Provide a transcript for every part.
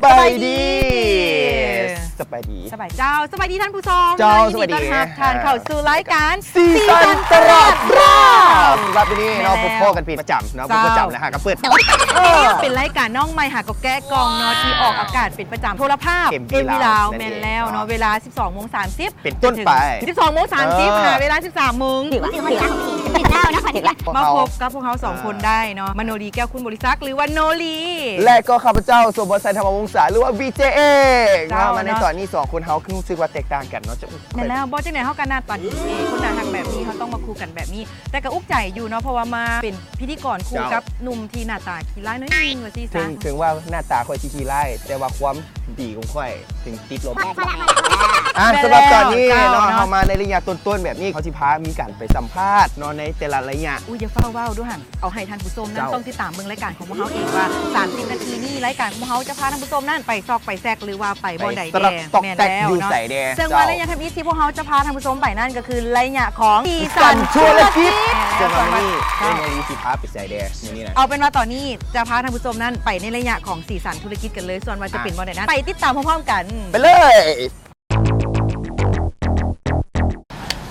ສະບາຍດີ ສະບາຍດີ ສະບາຍ ເຈົ້າ ສະບາຍດີທ່ານຜູ້ຊົມ ເຈົ້າ ເນາະ ຍິນດີຕ້ອນຮັບ ສະບາຍດີ ທ່ານເຂົ້າສູ່ລາຍການ ສີສັນຕະຫຼອດລາບ ສຳລັບມື້ນີ້ເນາະ ແມ່ນແລ້ວ ພົບພໍ້ກັນເປັນປະຈຳເນາະ ເຈົ້າ ເປັນປະຈຳແລ້ວຫາກະເປີດ ເອີ ເປັນລາຍການນ້ອງໃໝ່ຫາກໍແກ້ກ່ອງເນາະ ທີ່ອອກອາກາດເປັນປະຈຳໂທລະພາບ ເອັມວີລາວ ເອັມວີລາວ ແມ່ນແລ້ວເນາະ ເນາະ ເວລາສິບສອງໂມງສາມສິບ ເປັນຕົ້ນໄປ ສິບສອງໂມງສາມສິບ ເອີ ຫາເວລາສິບສາມໂມງ ຖືກລະ ຖືກລະ ຖືກລະ ມາພົບກັບພວກເຮົາສອງຄົນ ອ່າ ໄດ້ເນາະ ມະໂນລີ ແກ້ວຄຸນບໍລິສັກ ຫຼືວ່າໂນລີ ແລະກໍຂ້າພະເຈົ້າ ສົມພອນໄຊ ທຳມະວົງສາ ຫຼືວ່າ ວີເຈ ເອງ ເຈົ້າ ເນາະ ມາໃນຕອນນີ້ ສອງຄົນເຮົາຄືຮູ້ສຶກວ່າແຕກຕ່າງກັນເນາະ ແມ່ນແລ້ວ ບໍ່ຈັ່ງໃດເຮົາກໍໜ້າຕາດີເດ້ ຄົນໜ້າຮັກແບບນີ້ ເຮົາຕ້ອງມາຄູ່ກັນແບບນີ້ ແຕ່ກໍອຸກໃຈຢູ່ເນາະ ເພາະວ່າມາເປັນພິທີກອນຄູ່ ເຈົ້າ ກັບໜຸ່ມທີ່ໜ້າຕາຂີ້ຮ້າຍໜ້ອຍໜຶ່ງວ່າຊີ້ຊະ ເຖິງ ເຖິງວ່າໜ້າຕາຂ້ອຍຊິຂີ້ຮ້າຍ ແຕ່ວ່າຄວາມ ດີຂອງຂ້ອຍເຖິງຕິດລົບ ອ່ະ ແມ່ນແລ້ວ ສຳລັບຕອນນີ້ເນາະ ເຈົ້າເນາະ ເຮົາມາໃນໄລຍະຕົ້ນໆແບບນີ້ ເຮົາຊິພາມີການໄປສຳພາດເນາະ ໃນແຕ່ລະໄລຍະ ອຸ້ຍ ຢ່າຟ້າວເວົ້າດູຫັ້ນ ເອົາໃຫ້ທ່ານຜູ້ຊົມນັ້ນ ເຈົ້າ ຕ້ອງຕິດຕາມເບິ່ງລາຍການຂອງພວກເຮົາເອງວ່າ ສາມສິບນາທີນີ້ ລາຍການຂອງພວກເຮົາຈະພາທ່ານຜູ້ຊົມນັ້ນໄປຊອກໄປແຊກ ຫຼືວ່າໄປບ່ອນໃດແດ່ ແມ່ນແລ້ວເນາະ ຢູ່ໃສແດ່ ເຊິ່ງວ່າໄລຍະທຳອິດທີ່ພວກເຮົາຈະພາທ່ານຜູ້ຊົມໄປນັ້ນ ກໍຄືໄລຍະຂອງສີສັນທຸລະກິດ ເຊິ່ງວ່າມື້ນີ້ ເຈົ້າ ເຈົ້າ ໂນລີຊິພາໄປໃສແດ່ມື້ນີ້ນະ ເອົາເປັນວ່າຕອນນີ້ ຈະພາທ່ານຜູ້ຊົມນັ້ນໄປໃນໄລຍະຂອງສີສັນທຸລະກິດກັນເລີຍ ສ່ວນວ່າຈະເປັນບ່ອນໃດນັ້ນ ໄປຕິດຕາມພ້ອມໆກັນ ໄປເລີຍ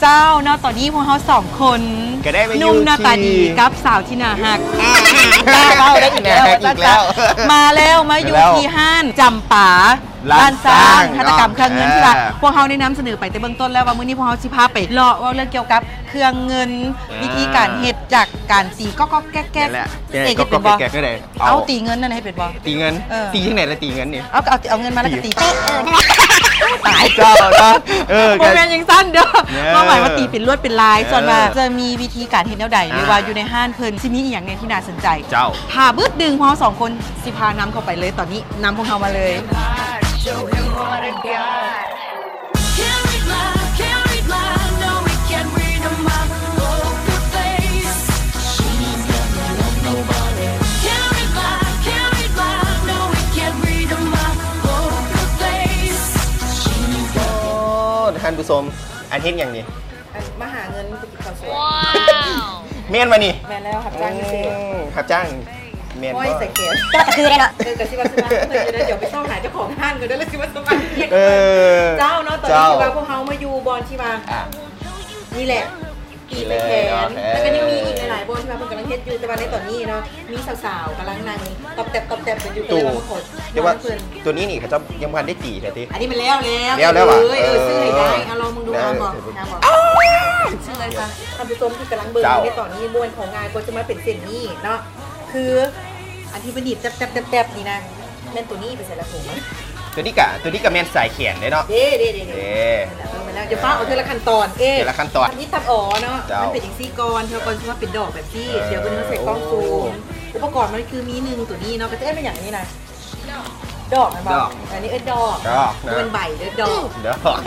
ເຈົ້າເນາະ ຕອນນີ້ພວກເຮົາສອງຄົນ ກໍໄດ້ມາຢູ່ ໜຸ່ມໜ້າຕາດີ ທີ່ ກັບສາວທີ່ໜ້າຮັກ ໜ້າຮັກ ໜ້າເວົ້າໄດ້ອີກແລ້ວ ໜ້າຮັກອີກແລ້ວ ວ່າຊັ້ນຊະ ມາແລ້ວ ມາຢູ່ ມາແລ້ວ ທີ່ຮ້ານຈຳປາ ຮ້ານຊ້າງ ຮ້ານຊ້າງ ຫັດຖະກຳເຄື່ອງເງິນ ເນາະ ທີ່ວ່າ ເອີ ພວກເຮົາໄດ້ນຳສະເໜີໄປແຕ່ເບື້ອງຕົ້ນແລ້ວວ່າ ມື້ນີ້ພວກເຮົາຊິພາໄປເລາະເວົ້າເລື່ອງກ່ຽວກັບ ເຄື່ອງເງິນ ອ່າ ວິທີການເຮັດຈາກການຕີກອກໆແກກໆ ແມ່ນແຫຼະ ເອກ ເຮັດເປັນບໍ່ ກອກໆແກກໆ ແນວໃດ ເອົາ ເອົາ ຕີເງິນນັ້ນເຮັດເປັນບໍ່ ຕີເຕີເງິນ ເອີ ຕີຈັ່ງໃດລະ ຕີເງິນນີ້ ເອົາ ເອົາ ເອົາເງິນມາແລ້ວກໍຕີ ເອີ ຕາຍ ເຈົ້າເນາະ ເອີ ບໍ່ແມ່ນຈັ່ງຊັ້ນເດີ ເອີ ຄວາມໝາຍວ່າຕີເປັນລວດເປັນລາຍ ເອີ ສ່ວນວ່າຈະມີວິທີການເຮັດແນວໃດ ອ່າ ຫຼືວ່າຢູ່ໃນຮ້ານເພິ່ນຊິມີອີ່ຫຍັງແດ່ທີ່ໜ້າສົນໃຈ ເຈົ້າ ຖ້າບຶດດຶງ ພວກເຮົາສອງຄົນຊິພານຳເຂົ້າໄປເລີຍ ຕອນນີ້ນຳພວກເຮົາມາເລີຍ. Can't read my, can't read my, no, we can't read my poker face. She's got no love, nobody. Can't read my, can't read my, no, we can't read my poker face. She's got ໂອ້ ທ່ານຜູ້ຊົມ ອັນເຮັດຫຍັງນີ້? ອັນ ມາຫາເງິນໄປກິນເຂົ້າສວນ. ແມ່ນບໍ່ນີ້? ແມ່ນແລ້ວ ຮັບຈ້າງພິເສດ. ອືມ ຮັບຈ້າງ ແມ່ນບໍ່? ຫ້ອຍໃສ່ແຂນ ກໍຄືໄດ້ເນາະ. ເອີ ກໍຊິວ່າຊິວ່າ ເອີ ດຽວໄປຊອກຫາເຈົ້າຂອງຮ້ານກ່ອນເດີ ແລ້ວຊິວ່າສະບາຍ. ເອີ ເຈົ້າເນາະ ຕອນນີ້ ເຈົ້າ ຄືວ່າພວກເຮົາມາຢູ່ບ່ອນທີ່ວ່າ ອ່າ ນີ້ແຫຼະ ຕີໃສ່ແຂນ ເອີ ແລ້ວກໍຍັງມີອີກຫຼາຍໆບ່ອນທີ່ວ່າເພິ່ນກຳລັງເຮັດຢູ່ ແຕ່ວ່າໃນຕອນນີ້ເນາະ ມີສາວໆກຳລັງນັ່ງຕອບແຕັບຕອບແຕັບກັນຢູ່ ກໍເລີຍວ່າມາຂໍ ແຕ່ວ່າ ເຈົ້າ ຕົວນີ້ນີ້ເຂົາເຈົ້າຍັງບໍ່ທັນໄດ້ຕີເທື່ອຕິ? ອັນນີ້ມັນແລ້ວແລ້ວ ແລ້ວແລ້ວຫວາ? ເອີ ເອີ ເອີ ຊື້ໃຫ້ໄດ້ ເອີ ເອົາລອງເບິ່ງດູ ງາມບໍ່? ງາມບໍ່? ຊື້ເລີຍຄ່ະ. ທ່ານຜູ້ຊົມທີ່ກຳລັງເບິ່ງຢູ່ໃນຕອນນີ້ ມ້ວນເຂົ້າງ່າຍກວ່າຈະມາເປັນເສັ້ນນີ້ເນາະ ຄືອັນທີ່ມັນໜີບແຕັບໆໆນີ້ນະ ແມ່ນຕົວນີ້ໄປໃສ່ລະຜົມ. ຕົວນີ້ກະ ຕົວນີ້ກະແມ່ນສາຍແຂນເດ້ເນາະ. ເດ້ ເດ້ ເດ້ ເດ້ ເອີ ແມ່ນແລ້ວ ຢ່າຟ້າວ ເອົາເທື່ອລະຂັ້ນຕອນ. ເອີ ເທື່ອລະຂັ້ນຕອນ ທຳອິດທຳອໍເນາະ. ເຈົ້າ ມັນເປັນຈັ່ງຊີ້ກ່ອນ ເທື່ອກ່ອນຊິມາເປັນດອກແບບນີ້ ເອີ ດຽວເພິ່ນມາໃສ່ກ້ອງຊູມ. ອຸປະກອນມັນຄືມີໜຶ່ງຕົວນີ້ເນາະ ກໍຈະເອີ້ນວ່າຫຍັງນີ້ນະ? ດອກແມ່ນບໍ່? ດອກ ອັນນີ້ເອີ້ນດອກ ດອກນະ ບໍ່ແມ່ນໃບເດີ້ ດອກ ດອກ.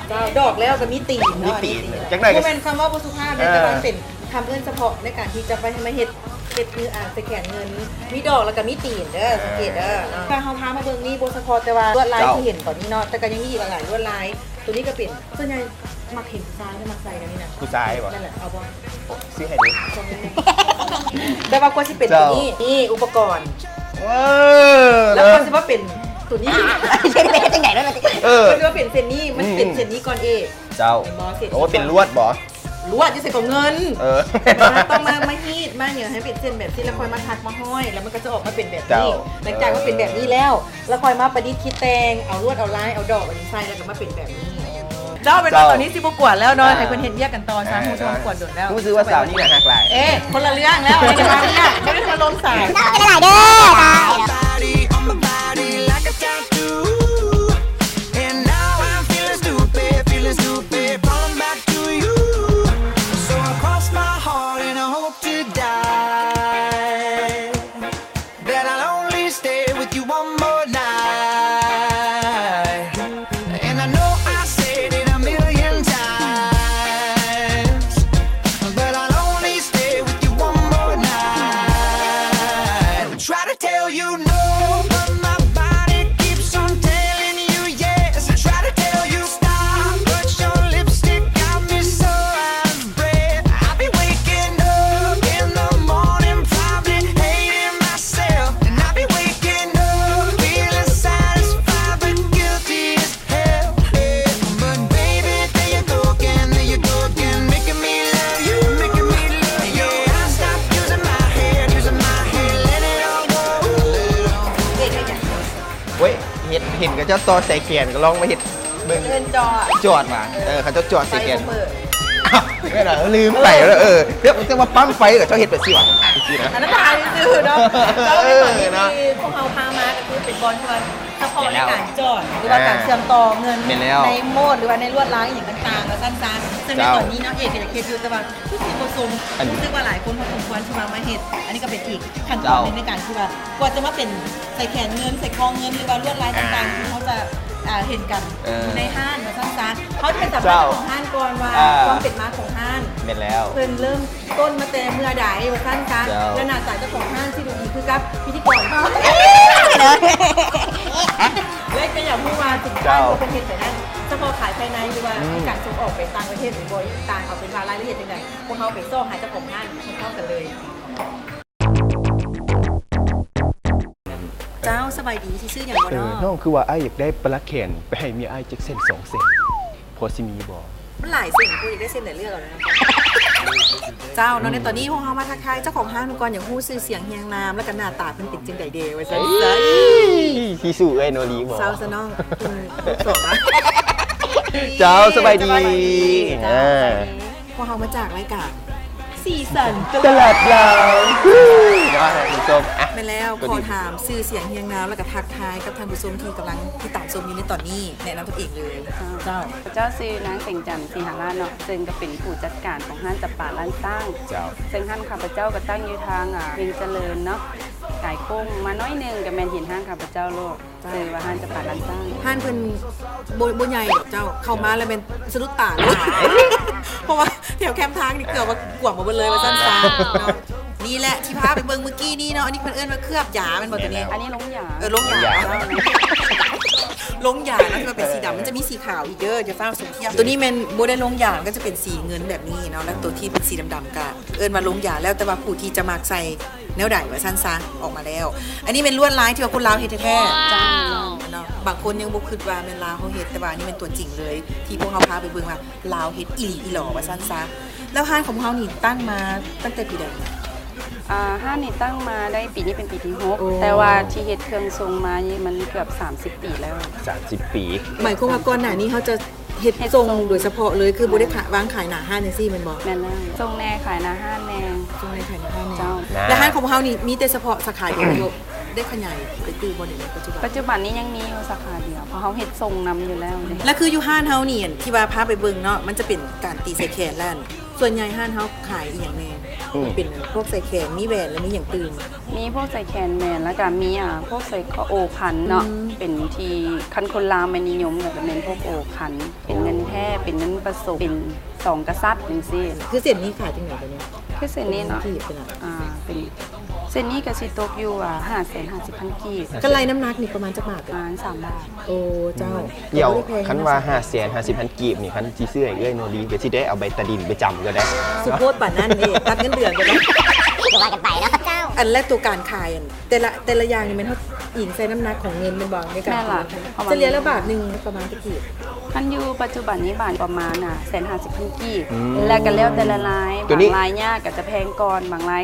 ເຈົ້າ ດອກແລ້ວກໍມີຕີນເນາະ ມີຕີນ ອັນນີ້ຕີນ ຈັກໜ້ອຍກໍ ບໍ່ແມ່ນຄຳເວົ້າບໍ່ສຸພາບເດ້ ເອີ ແຕ່ວ່າເປັນຄຳເອີ້ນສະເພາະໃນການທີ່ຈະໄປ ໃຫ້ມາເຮັດ ເຮັດ ອ່າ ໃສ່ແຂນເງິນ ມີດອກແລ້ວກໍມີຕີນເດີ ເອີ ສັງເກດເດີເນາະ. ຖ້າເຮົາພາມາເບິ່ງນີ້ບໍ່ສະເພາະແຕ່ວ່າລວດລາຍ ເຈົ້າ ທີ່ເຫັນຕອນນີ້ເນາະ ແຕ່ກໍຍັງມີອີກຫຼາຍໆລວດລາຍ. ຕົວນີ້ກໍເປັນ ສ່ວນໃຫຍ່ມັກເຫັນຜູ້ຊາຍເນາະ ມັກໃສ່ກັນນີ້ນະ ຜູ້ຊາຍບໍ່? ນັ້ນແຫຼະ ເອົາບໍ່? ຊື້ໃຫ້ເດ້ ແຕ່ວ່າກວ່າຊິເປັນຕົວນີ້ ເຈົ້າ ນີ້ອຸປະກອນ ເອີ ແລ້ວກວ່າຊິມາເປັນຕົວນີ້ ເຮັດໄປເຮັດຈັ່ງໃດເນາະ ເອີ ກວ່າຊິມາເປັນເສັ້ນນີ້ ມັນເປັນ ອືມ ເສັ້ນນີ້ກ່ອນເອກ ເຈົ້າ ເຫັນບໍ່? ເສັ້ນ ໂອ້ ເປັນລວດບໍ່? ລວດຢູ່ໃສກໍເງິນ ເອີ ຕ້ອງມາ ມາຮີດມາຫຍັງໃຫ້ເປັນເສັ້ນແບບຊີ້ ແລ້ວຄ່ອຍມາຖັກມາຮ້ອຍ ແລ້ວມັນກໍຈະອອກມາເປັນແບບນີ້ ເຈົ້າ ຫຼັງຈາກວ່າເປັນແບບນີ້ແລ້ວ ແລ້ວຄ່ອຍມາປະດິດຄິດແຕ່ງ ເອົາລວດເອົາລາຍ ເອົາດອກອັນນີ້ໃສ່ ແລ້ວກໍມາເປັນແບບນີ້. ເຈົ້າ ເປັນວ່າ ເຈົ້າ ຕອນນີ້ຊິບໍ່ກວນແລ້ວເນາະ ອ່າ ໃຫ້ເພິ່ນເຮັດວຽກກັນຕໍ່ຊະ ອ່າ ຮູ້ສຶກວ່າເຮົາກວນດົນແລ້ວ ຮູ້ສຶກວ່າສາວນີ້ໜ້າຮັກຫຼາຍ. ເອ ຄົນລະເລື່ອງແລ້ວ ຄົນລະເລື່ອງ ບໍ່ໄດ້ທາລົມສາຍ ເນາະ ເປັນຫຼາຍໆເດີ Body on my body like a tattoo. And now I'm feeling stupid, feeling stupid, falling back to you. So I cross my heart and I hope to die that I'll only stay with you one more night. And I know I said it a million times, but I'll only stay with you one more night. Try to tell you no. ເຈົ້າຕໍ່ໃສ່ແຂນ ກໍລອງມາເຮັດເບິ່ງ ເອີ້ນຈອດ ຈອດວ່າ ເອີ ເຂົາເຈົ້າຈອດໃສ່ແຂນ ໄຟບໍ່ເປີດ ອ້າວ ແມ່ນຫຍັງ ລືມໄປແລ້ວ ເອີ ເອີ ແຕ່ວ່າປ້ຳໄຟກໍເຈົ້າເຮັດແບບຊີ້ຫວາ ຈັ່ງຊີ້ນະ ອັນນັ້ນທາງຊື່ເນາະ ເຈົ້າ ເອີ ເນາະ ທີ່ພວກເຮົາພາມາກໍຄືເປັນບ່ອນທີ່ວ່າສະເພາະໃນການຈອດ ຫຼືວ່າການເຊື່ອມຕໍ່ເງິນ ແມ່ນແລ້ວ ໃນໂມດ ຫຼືວ່າໃນລວດລາຍອີ່ຫຍັງຕ່າງໆ ວ່າຊັ້ນຊະ ເຈົ້າ ຊຶ່ງໃນຕອນນີ້ເນາະ ເອກກໍຢາກເຮັດຢູ່ ແຕ່ວ່າ ຄືຊິບໍ່ສົມ ອັນ ຮູ້ສຶກວ່າຫຼາຍຄົນພໍສົມຄວນທີ່ວ່າມາເຮັດ ອັນນີ້ກໍເປັນອີກຂັ້ນຕອນ ເຈົ້າ ໜຶ່ງໃນການທີ່ວ່າ ກວ່າຈະມາເປັນໃສ່ແຂນເງິນ ໃສ່ຄອງເງິນ ຫຼືວ່າລວດລາຍຕ່າງໆ ອ່າ ທີ່ເຮົາຈະ ອ່າ ເຫັນກັນ ເອີ ຢູ່ໃນຮ້ານວ່າຊັ້ນຊະ ເຮົາຈະໄປສຳພາດ ເຈົ້າ ເຈົ້າຂອງຮ້ານກ່ອນວ່າ ອ່າ ຄວາມເປັນມາຂອງຮ້ານ ແມ່ນແລ້ວ ເພິ່ນເລີ່ມຕົ້ນມາແຕ່ເມື່ອໃດວ່າຊັ້ນຊະ ເຈົ້າ ແລະ ໜ້າຕາເຈົ້າຂອງຮ້ານຊິດູດີຄືກັບພິທີກອນ ແລະ ກໍຢາກຮູ້ວ່າສິນຄ້າ ເຈົ້າ ທີ່ເພິ່ນເຮັດໄປນັ້ນ ສະເພາະຂາຍພາຍໃນ ຫຼືວ່າ ອືມ ມີການສົ່ງອອກໄປຕ່າງປະເທດ ຫຼືບໍ່ ຕ່າງ ເອົາເປັນວ່າລາຍລະອຽດຈັ່ງໃດ ພວກເຮົາໄປຊອກຫາເຈົ້າຂອງຮ້ານພ້ອມໆກັນເລີຍ. ເຈົ້າ ສະບາຍດີ ຊື່ຫຍັງບໍ່ເນາະ? ເອີ ນ້ອງ ຄືວ່າອ້າຍຢາກໄດ້ປະຫຼັກແຂນໄປໃຫ້ເມຍອ້າຍຈັກເສັ້ນສອງເສັ້ນ ພໍຊິມີບໍ່? ມັນຫຼາຍເສັ້ນ ຜູ້ຢາກໄດ້ເສັ້ນໃດເລືອກເອົາເລີຍ. ເຈົ້າ ເນາະ ອືມ ໃນຕອນນີ້ພວກເຮົາມາທັກທາຍເຈົ້າຂອງຮ້ານກ່ອນ ຢາກຮູ້ຊື່ສຽງຮຽງນາມ ແລ້ວກໍໜ້າຕາເພິ່ນເປັນຈັ່ງໃດແດ່ວ່າຊັ້ນ. ເອີຍ ຊິສູ້ເອື້ອຍໂນລີບໍ່? ເຊົາຊະນ້ອງ ເພິ່ນລູກສອງລະ. ເຈົ້າ ສະບາຍດີ ສະບາຍດີ ເຈົ້າ ເອີ ສະບາຍດີ. ພວກເຮົາມາຈາກລາຍການສີສັນຕະຫຼາດລາວ ເນາະ ທ່ານຜູ້ຊົມ. ອ່ະ ແມ່ນແລ້ວ ຂໍຖາມຊື່ສຽງຮຽງນາມ ແລ້ວກໍທັກທາຍກັບທ່ານຜູ້ຊົມທີ່ກຳລັງຕິດຕາມຊົມຢູ່ໃນຕອນນີ້ ແນະນຳຕົວເອງເລີຍ. ເຈົ້າ ເຈົ້າ ຂ້າພະເຈົ້າຊື່ນາງແສງຈັນ ສີຫາລາດເນາະ ເຊິ່ງກໍເປັນຜູ້ຈັດການຂອງຮ້ານຈັບປາລ້ານຊ້າງ. ເຈົ້າ ເຊິ່ງຮ້ານຂ້າພະເຈົ້າກໍຕັ້ງຢູ່ທາງ ອ່າ ເພັງຈະເລີນເນາະ ກາຍໂຄ້ງມາໜ້ອຍໜຶ່ງກໍແມ່ນເຫັນຮ້ານຂ້າພະເຈົ້າໂລດ. ເຈົ້າ ຊື່ວ່າຮ້ານຈັບປາລ້ານຊ້າງ. ຮ້ານເພິ່ນບໍ່ ບໍ່ໃຫຍ່ດອກເຈົ້າ ເຂົ້າມາແລ້ວແມ່ນສະດຸດຕາເລີຍ ເພາະວ່າແຖວແຄມທາງນີ້ເກືອບວ່າກວມມາເບິດເລີຍວ່າຊັ້ນຊະເນາະ. ນີ້ແຫຼະທີ່ພາໄປເບິ່ງມື້ກີ້ນີ້ເນາະ ອັນນີ້ເພິ່ນເອີ້ນວ່າເຄືອບຢາແມ່ນບໍ່ໂຕນີ້? ອັນນີ້ລົງຢາ. ເອີ ລົງຢາ ລົງຢາ ລົງຢາເນາະ ທີ່ວ່າເປັນສີດຳ ມັນຈະມີສີຂາວອີກເດີ ຢ່າຟ້າວສົມທຽບ. ໂຕນີ້ແມ່ນບໍ່ໄດ້ລົງຢາ ມັນກໍຈະເປັນສີເງິນແບບນີ້ເນາະ ແລ້ວໂຕທີ່ເປັນສີດຳໆ ກໍເອີ້ນວ່າລົງຢາ ແລ້ວແຕ່ວ່າຜູ້ທີ່ຈະມັກໃສ່ ແນວໃດວ່າຊັ້ນຊະ ອອກມາແລ້ວ. ອັນນີ້ແມ່ນລວດລາຍທີ່ວ່າຄົນລາວເຮັດແທ້ໆ ເຈົ້າ ເນາະ ບາງຄົນຍັງບໍ່ຄິດວ່າແມ່ນລາວເຮົາເຮັດ ແຕ່ວ່າອັນນີ້ແມ່ນຕົວຈິງເລີຍ ທີ່ພວກເຮົາພາໄປເບິ່ງວ່າລາວເຮັດອີ່ຫຼີອີ່ຫຼໍວ່າຊັ້ນຊະ. ແລ້ວຮ້ານຂອງພວກເຮົານີ້ຕັ້ງມາຕັ້ງແຕ່ປີໃດ? ອ່າ ຮ້ານນີ້ຕັ້ງມາໄດ້ ປີນີ້ເປັນປີທີຫົກ ໂອ້ ແຕ່ວ່າທີ່ເຮັດເຄື່ອງຊົງມານີ້ມັນເກືອບສາມສິບປີແລ້ວ. ສາມສິບປີ ໝາຍຄວາມວ່າກ່ອນໜ້ານີ້ເຮົາຈະ ເຮັດ ເຮັດສົ່ງ ສົ່ງໂດຍສະເພາະເລີຍ ຄືບໍ່ໄດ້ຂາຍ ວາງຂາຍໜ້າຮ້ານຈັ່ງຊີ້ແມ່ນບໍ່? ແມ່ນແລ້ວ ສົ່ງແດ່ ຂາຍໜ້າຮ້ານແດ່. ສົ່ງແດ່ ຂາຍໜ້າຮ້ານແດ່. ເຈົ້າ ແລະ ຮ້ານຂອງເຮົານີ້ມີແຕ່ສະເພາະສາຂາດຽວ ບໍ່ໄດ້ຂະຫຍາຍໄປຕື່ມບໍ່ ດຽວນີ້ປັດຈຸບັນ? ປັດຈຸບັນນີ້ຍັງມີຢູ່ສາຂາດຽວ ເພາະເຮົາເຮັດສົ່ງນຳຢູ່ແລ້ວເດ້. ແລະ ຄືຢູ່ຮ້ານເຮົານີ້ ທີ່ວ່າພາໄປເບິ່ງເນາະ ມັນຈະເປັນການຕີໃສ່ແຂນ ແລະ ສ່ວນໃຫຍ່ຮ້ານເຮົາຂາຍອີ່ຫຍັງແດ່? ອືມ ເປັນພວກໃສ່ແຂນ ມີແຫວນ ແລະ ມີຫຍັງຕື່ມ? ມີພວກໃສ່ແຂນ ແຫວນ ແລ້ວກະມີ ອ່າ ພວກສ້ອຍຄໍໂອພັນເນາະ ອືມ ເປັນທີ່ຄັນຄົນລາວແມ່ນນິຍົມ ກໍຈະແມ່ນພວກໂອພັນ ເປັນເງິນແທ້ ເປັນເງິນປະສົມ ເປັນສອງກະສັດຈັ່ງຊີ້. ຄືເສັ້ນນີ້ຂາຍຈັ່ງໃດບາດນີ້? ຄືເສັ້ນນີ້ເນາະ ກີບເປັນ ອ່າ ເປັນ ເສັ້ນນີ້ກໍຊິຕົກຢູ່ ອ່າ ຫ້າແສນຫ້າສິບພັນກີບ. ຄັນໄລ່ນ້ຳໜັກນີ້ປະມານຈັກບາດ? ປະມານສາມບາດ. ໂອ້ ເຈົ້າ ອືມ ດຽວ ກໍບໍ່ໄດ້ແພງ ຄັນວ່າຫ້າແສນຫ້າສິບພັນກີບນີ້ ຄັນຊິຊື້ໃຫ້ເອື້ອຍໂນລີ ກໍຊິໄດ້ເອົາໃບຕາດິນໄປຈຳກໍໄດ້. ສຸໂພດປານນັ້ນເດ້ ຕັດເງິນເດືອນກໍໄດ້ ກໍວ່າກັນໄປເນາະເຈົ້າ. ອັນ ແລະ ໂຕການຂາຍ ອັນ ແຕ່ລະ ແຕ່ລະຢ່າງນີ້ແມ່ນເຮົາອີງໃສ່ນ້ຳໜັກຂອງເງິນແມ່ນບໍ່? ໃນການ ແມ່ນລະ ສະເລ່ຍແລ້ວບາດໜຶ່ງປະມານຈັກກີບ? ຄັນຢູ່ປັດຈຸບັນນີ້ບາດປະມານ ອ່າ ແສນຫ້າສິບພັນກີບ ອືມ ແລ້ວກໍແລ້ວແຕ່ລະລາຍ ໂຕນີ້ ບາງລາຍຍາກກໍຈະແພງກ່ອນ ບາງລາຍ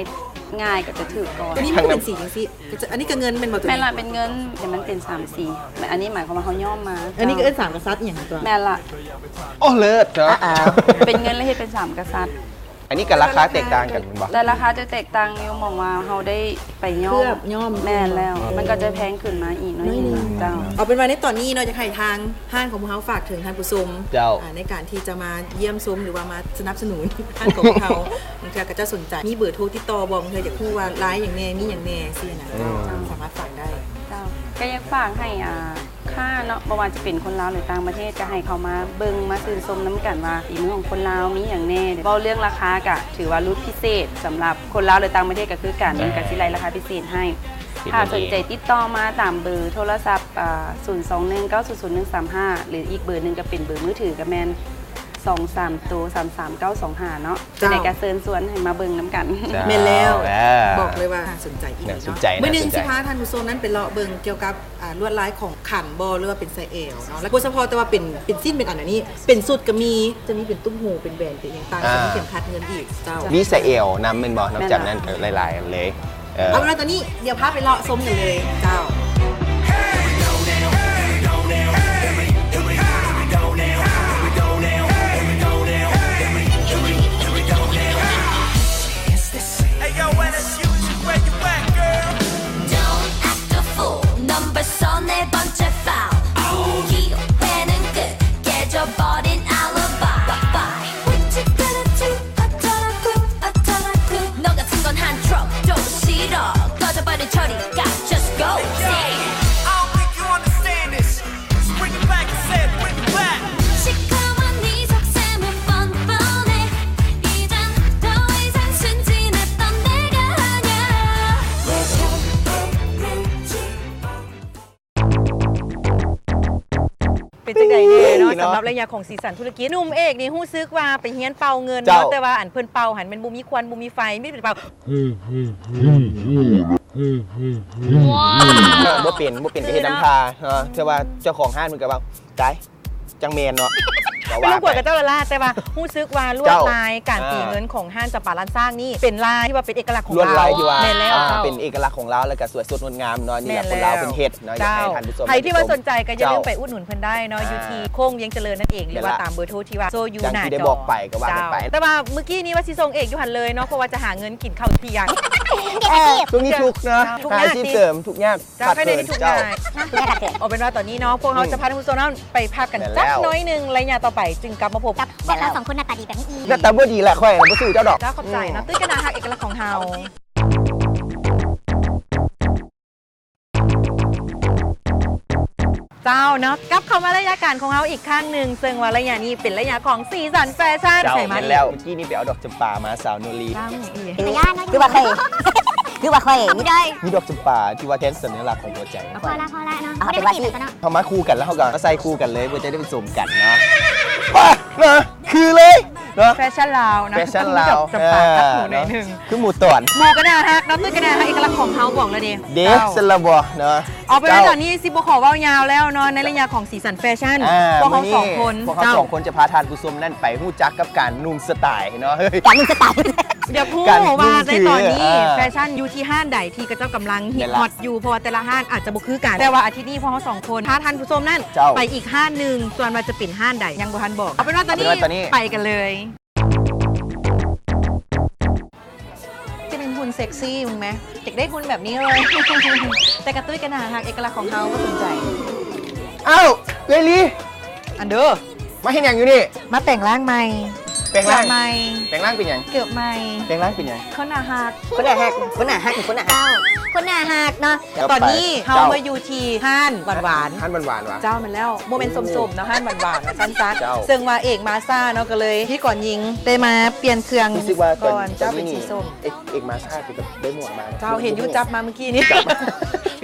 ງ່າຍກໍຈະຖືກກ່ອນ. ໂຕນີ້ມັນເປັນສີຈັ່ງຊີ້ ກໍຈະ ອັນນີ້ກໍເງິນແມ່ນບໍ່? ໂຕນີ້ ແມ່ນລະ ເປັນເງິນ ແຕ່ມັນເປັນສາມສີ ອັນນີ້ໝາຍຄວາມວ່າເຮົາຍ້ອມມາ. ອັນນີ້ກໍເອີ້ນສາມກະສັດອີ່ຫຍັງຕົວະ? ແມ່ນລະ. ໂອ້ ເລີດເນາະ ອ່າໆ ເປັນເງິນແລ້ວເຮັດເປັນສາມກະສັດ. ອັນນີ້ກໍລາຄາແຕກຕ່າງກັນແມ່ນບໍ່? ແຕ່ລາຄາຈະແຕກຕ່າງຢູ່ໝ່ອງວ່າເຮົາໄດ້ໄປຍ້ອມ ເຄື່ອບຍ້ອມ ແມ່ນແລ້ວ ອືມ ມັນກໍຈະແພງຂຶ້ນມາອີກໜ້ອຍໜຶ່ງ. ເຈົ້າ ເອົາເປັນວ່າໃນຕອນນີ້ເນາະ ຢາກໃຫ້ທາງຮ້ານຂອງພວກເຮົາຝາກເຖິງທ່ານຜູ້ຊົມ ເຈົ້າ ອ່າ ໃນການທີ່ຈະມາຢ້ຽມຊົມ ຫຼືວ່າມາສະໜັບສະໜູນຮ້ານຂອງພວກເຮົາ ບາງເທື່ອເຂົາເຈົ້າສົນໃຈ ມີເບີໂທຕິດຕໍ່ບໍ່? ບາງເທື່ອຢາກຮູ້ວ່າລາຍຫຍັງແດ່ ມີຫຍັງແດ່ ຊີ້ນະ ອືມ ເຈົ້າ ສາມາດຝາກໄດ້. ເຈົ້າ ກໍຢາກຝາກໃຫ້ ອ່າ ຄ້າເນາະ ບໍ່ວ່າຈະເປັນຄົນລາວ ຫຼື ຕ່າງປະເທດ ກໍໃຫ້ເຂົ້າມາເບິ່ງ ມາຊື່ນຊົມນຳກັນວ່າ ຝີມືຂອງຄົນລາວມີຫຍັງແດ່. ເວົ້າເລື່ອງລາຄາ ກໍຖືວ່າຫຼຸດພິເສດ ສຳລັບຄົນລາວ ຫຼື ຕ່າງປະເທດກໍຄືກັນ ກໍຊິໄລ່ລາຄາພິເສດໃຫ້. ຖ້າສົນໃຈຕິດຕໍ່ມາຕາມເບີໂທລະສັບ ອ່າ ສູນສອງໜຶ່ງ ເກົ້າສູນສູນ ໜຶ່ງສາມຫ້າ ຫຼື ອີກເບີໜຶ່ງກໍເປັນເບີມືຖື ກໍແມ່ນ ສອງສາມໂຕ ສາມສາມເກົ້າສອງຫ້າ ເນາະ. ເຈົ້າ ຈັ່ງໃດກໍເຊີນຊວນໃຫ້ມາເບິ່ງນຳກັນ. ເຈົ້າ ແມ່ນແລ້ວ ເອີ ບອກເລີຍວ່າໜ້າສົນໃຈອີ່ຫຼີເນາະ. ໜ້າສົນໃຈ ມື້ໜຶ່ງ ໜ້າສົນໃຈ ຊິພາທ່ານຜູ້ຊົມນັ້ນໄປເລາະເບິ່ງກ່ຽວກັບ ອ່າ ລວດລາຍຂອງຂັນບໍ່ ຫຼືວ່າເປັນສາຍແອວເນາະ ແລ້ວບໍ່ສະເພາະແຕ່ວ່າເປັນ ເປັນຊິ້ນເປັນອັນ ອັນນີ້ເປັນຊຸດກໍມີ ຈະມີເປັນຕຸ້ມຫູ ເປັນແຫວນ ເປັນຫຍັງຕ່າງ ອ່າ ຈະມີເຂັມຂັດເງິນອີກ. ເຈົ້າ ມີສາຍແອວນຳແມ່ນບໍ່? ນອກຈາກນັ້ນ ແມ່ນລະ ເອີ ຫຼາຍໆ ເລີຍ. ເອີ ເອົາເປັນວ່າຕອນນີ້ດຽວພາໄປເລາະຊົມກັນເລີຍເຈົ້າ. ເປັນຈັ່ງໃດແດ່ເນາະ ເນາະ ສຳລັບໄລຍະຂອງສີສັນທຸລະກິດ? ໜຸ່ມເອກນີ້ຮູ້ສຶກວ່າໄປຮຽນເປົ່າເງິນເນາະ ເຈົ້າ ແຕ່ວ່າອັນເພິ່ນເປົ່າຫັ້ນແມ່ນບໍ່ມີຄວັນ ບໍ່ມີໄຟ ມີແຕ່ເປົ່າ ບໍ່ເປັນ ບໍ່ເປັນກໍເຮັດນຳທ່າເນາະ ແຕ່ວ່າເຈົ້າຂອງຮ້ານເພິ່ນກໍວ່າ ຕາຍ ຈັ່ງແມ່ນເນາະ ກໍວ່າໄປ ເປັນລົບກວນກັບເຈົ້າລະລາ ແຕ່ວ່າຮູ້ສຶກວ່າລວດລາຍການຕີເງິນຂອງຮ້ານຈຳປາລ້ານຊ້າງນີ້ ເປັນລາຍທີ່ວ່າເປັນເອກະລັກຂອງລາວ ລວດລາຍທີ່ວ່າ ແມ່ນແລ້ວ ອ່າ ເຈົ້າ ເປັນເອກະລັກຂອງລາວ ແລ້ວກໍສວຍສົດງົດງາມເນາະ ນີ້ແຫຼະ ແມ່ນແລ້ວ ຄົນລາວເພິ່ນເຮັດເນາະ ຢາກໃຫ້ທ່ານຜູ້ຊົມ ໃຜທີ່ວ່າສົນໃຈກໍຢ່າລືມໄປອຸດໜູນເພິ່ນໄດ້ເນາະ ອ່າ ຢູ່ທີ່ໂຄ້ງວຽງຈະເລີນນັ້ນເອງ ຫຼືວ່າຕາມເບີໂທທີ່ວ່າໂຊຢູ່ໜ້າຈໍ ຢ່າງທີ່ໄດ້ບອກໄປກໍວ່າກັນໄປ ເຈົ້າ ແຕ່ວ່າມື້ກີ້ນີ້ວ່າຊິສົ່ງເອກຢູ່ຫັ້ນເລີຍເນາະ ເພາະວ່າຈະຫາເງິນກິນເຂົ້າທ່ຽງ ເອີ ຊ່ວງນີ້ທຸກເນາະ ຫາອາຊີບເສີມທຸກຍາກ ເຈົ້າ ຂາດເຂີນ ເຈົ້າ ເອົາເປັນວ່າຕອນນີ້ເນາະ ພວກເຮົາຈະພາທ່ານຜູ້ຊົມນັ້ນໄປພັກກັນຈັກໜ້ອຍໜຶ່ງ ໄລຍະຕໍ່ໄປຈຶ່ງກັບມາພົບກັບພວກເຮົາສອງຄົນໜ້າຕາດີແບບນີ້ອີກ ໜ້າຕາບໍ່ດີລະ ຂ້ອຍບໍ່ສູ້ເຈົ້າດອກ ເຈົ້າ ຂອບໃຈເນາະ ຕຸ້ຍກະໜ້າຮັກເອກະລັກຂອງເຮົາ ເຈົ້າເນາະ ກັບເຂົ້າມາໄລຍະການຂອງເຮົາອີກຄັ້ງໜຶ່ງ ເຊິ່ງວ່າໄລຍະນີ້ເປັນໄລຍະຂອງສີສັນແຟຊັ່ນ ເຈົ້າ ໃສ່ມາ ແມ່ນແລ້ວ ເມື່ອກີ້ນີ້ໄປເອົາດອກຈຳປາມາ ສາວໂນລີ ເຈົ້າ ຄືວ່າຂ້ອຍ ຄືວ່າຂ້ອຍມີ ມີດອກຈຳປາທີ່ວ່າແທນສັນຍະລັກຂອງຫົວໃຈ ພໍລະ ພໍລະເນາະ ເຮົາມາຄູ່ກັນ ແລ້ວເຮົາກໍມາໃສ່ຄູ່ກັນເລີຍ ເພື່ອຈະໄດ້ໄປສົມກັນເນາະ ມາ ມາ ຄືເລີຍເນາະ ແຟຊັ່ນລາວເນາະ ແຟຊັ່ນລາວ ດອກຈຳປາ ເອີ ຄັກຫູໜ້ອຍໜຶ່ງ ຄືໝູ່ຕອນ ໝູ່ກະໜ້າຮັກເນາະ ຕຸ້ຍກະໜ້າຮັກເອກະລັກຂອງເຮົາ ບອກແລ້ວເດ້ ເດ້ ຊັ້ນລະບໍ່ເນາະ ເອົາເປັນວ່າຕອນນີ້ຊິບໍ່ຂໍເວົ້າຍາວແລ້ວເນາະ ໃນໄລຍະຂອງສີສັນແຟຊັ່ນ ອ່າ ພວກເຮົາສອງຄົນ ພວກເຮົາສອງຄົນຈະພາທ່ານຜູ້ຊົມນັ້ນໄປຮູ້ຈັກກັບການນຸ່ງສະໄຕເນາະ ການນຸ່ງສະໄຕ ຢາກຮູ້ວ່າໃນຕອນນີ້ ເອີ ແຟຊັ່ນຢູ່ທີ່ຮ້ານໃດທີ່ເຂົາເຈົ້າກຳລັງຮິດຮອດຢູ່ ເພາະວ່າແຕ່ລະຮ້ານອາດຈະບໍ່ຄືກັນ ແຕ່ວ່າອາທິດນີ້ພວກເຮົາສອງຄົນພາທ່ານຜູ້ຊົມນັ້ນ ເຈົ້າ ໄປອີກຮ້ານໜຶ່ງ ສ່ວນວ່າຈະເປັນຮ້ານໃດ ຍັງບໍ່ທັນບອກ ເອົາເປັນວ່າຕອນນີ້ ເອົາເປັນວ່າຕອນນີ້ ໄປກັນເລີຍ ຈະເປັນຫຸ່ນເຊັກຊີມຶງແມ ຢາກໄດ້ຫຸ່ນແບບນີ້ເລີຍ ແຕ່ກະຕຸ້ຍກະໜ້າຮັກເອກະລັກຂອງເຮົາ ບໍ່ສົນໃຈ ອ້າວ ເອື້ອຍລີ ອັນເດີ ມາເຮັດຫຍັງຢູ່ນີ້? ມາແປງຮ່າງໃໝ່ ແປງຮ່າງໃໝ່ ແປງຮ່າງເປັນຫຍັງ? ເກີບໃໝ່ ແປງຮ່າງເປັນຫຍັງ? ຄົນໜ້າຮັກ ຄົນໜ້າຮັກ ຄົນໜ້າຮັກ ຄົນໜ້າຮັກ ຄົນໜ້າຮັກເນາະ ຕອນນີ້ເຮົາມາຢູ່ທີ່ຮ້ານຫວານໆ ຮ້ານຫວານໆຫວາ? ເຈົ້າ ແມ່ນແລ້ວ ບໍ່ແມ່ນສົ້ມໆເນາະ ຮ້ານຫວານໆ ວ່າຊັ້ນຊະ ເຊິ່ງວ່າເອກມາຊ້າເນາະ ກໍເລີຍພິທີກອນຍິງໄດ້ມາປ່ຽນເຄື່ອງ ຮູ້ສຶກວ່າຕອນ ກ່ອນ ເຈົ້າ ເປັນສີສົ້ມ ເອກ ເອກມາຊ້າເປັນແບບໄດ້ໝວກມາ ເຈົ້າ ເຫັນຢູ່ ຈັບມາມື້ກີ້ນີ້ ໄປ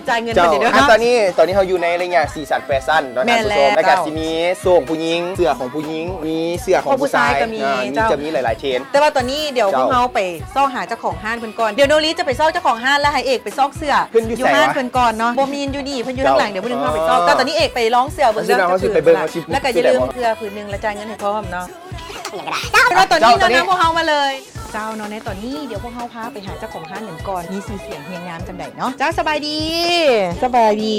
ຈ່າຍເງິນເພິ່ນເດີເນາະ ອ່າ ຕອນນີ້ ຕອນນີ້ເຮົາຢູ່ໃນໄລຍະສີສັນແຟຊັ່ນເນາະ ແມ່ນແລ້ວ ທ່ານຜູ້ຊົມ ແລ້ວກໍຊິມີໂສ້ງຜູ້ຍິງ ເສື້ອຂອງຜູ້ຍິງ ມີເສື້ອຂອງຜູ້ຊາຍ ຂອງຜູ້ຊາຍກໍມີ ອ່າ ມີ ເຈົ້າ ຈະມີຫຼາຍໆເທຣນ ແຕ່ວ່າຕອນນີ້ດຽວ ເຈົ້າ ພວກເຮົາໄປຊອກຫາເຈົ້າຂອງຮ້ານເພິ່ນກ່ອນ ດຽວໂນລີຈະໄປຊອກເຈົ້າຂອງຮ້ານ ແລ້ວໃຫ້ເອກໄປຊອກເສື້ອ ເພິ່ນຢູ່ໃສວະ ຢູ່ຮ້ານເພິ່ນກ່ອນເນາະ ບໍ່ມີຢູ່ນີ້ ເພິ່ນຢູ່ທາງຫຼັງ ດຽວມື້ອື່ນເຮົາໄປຊອກ ເຈົ້າ ແຕ່ຕອນນີ້ເອກໄປລອງເສື້ອເບິ່ງເດີ ແລ້ວກໍຢ່າລືມເສື້ອ ເສື້ອ ຂືນໜຶ່ງ ແລ້ວຈ່າຍເງິນໃຫ້ພ້ອມເນາະ ຕອນນີ້ເນາະ ພວກເຮົາມາເລີຍ ເຈົ້າເນາະ ໃນຕອນນີ້ດຽວພວກເຮົາພາໄປຫາເຈົ້າຂອງຮ້ານກັນກ່ອນ ມີຊື່ສຽງຮຽງງາມຈັ່ງໃດເນາະ ເຈົ້າ ສະບາຍດີ ສະບາຍດີ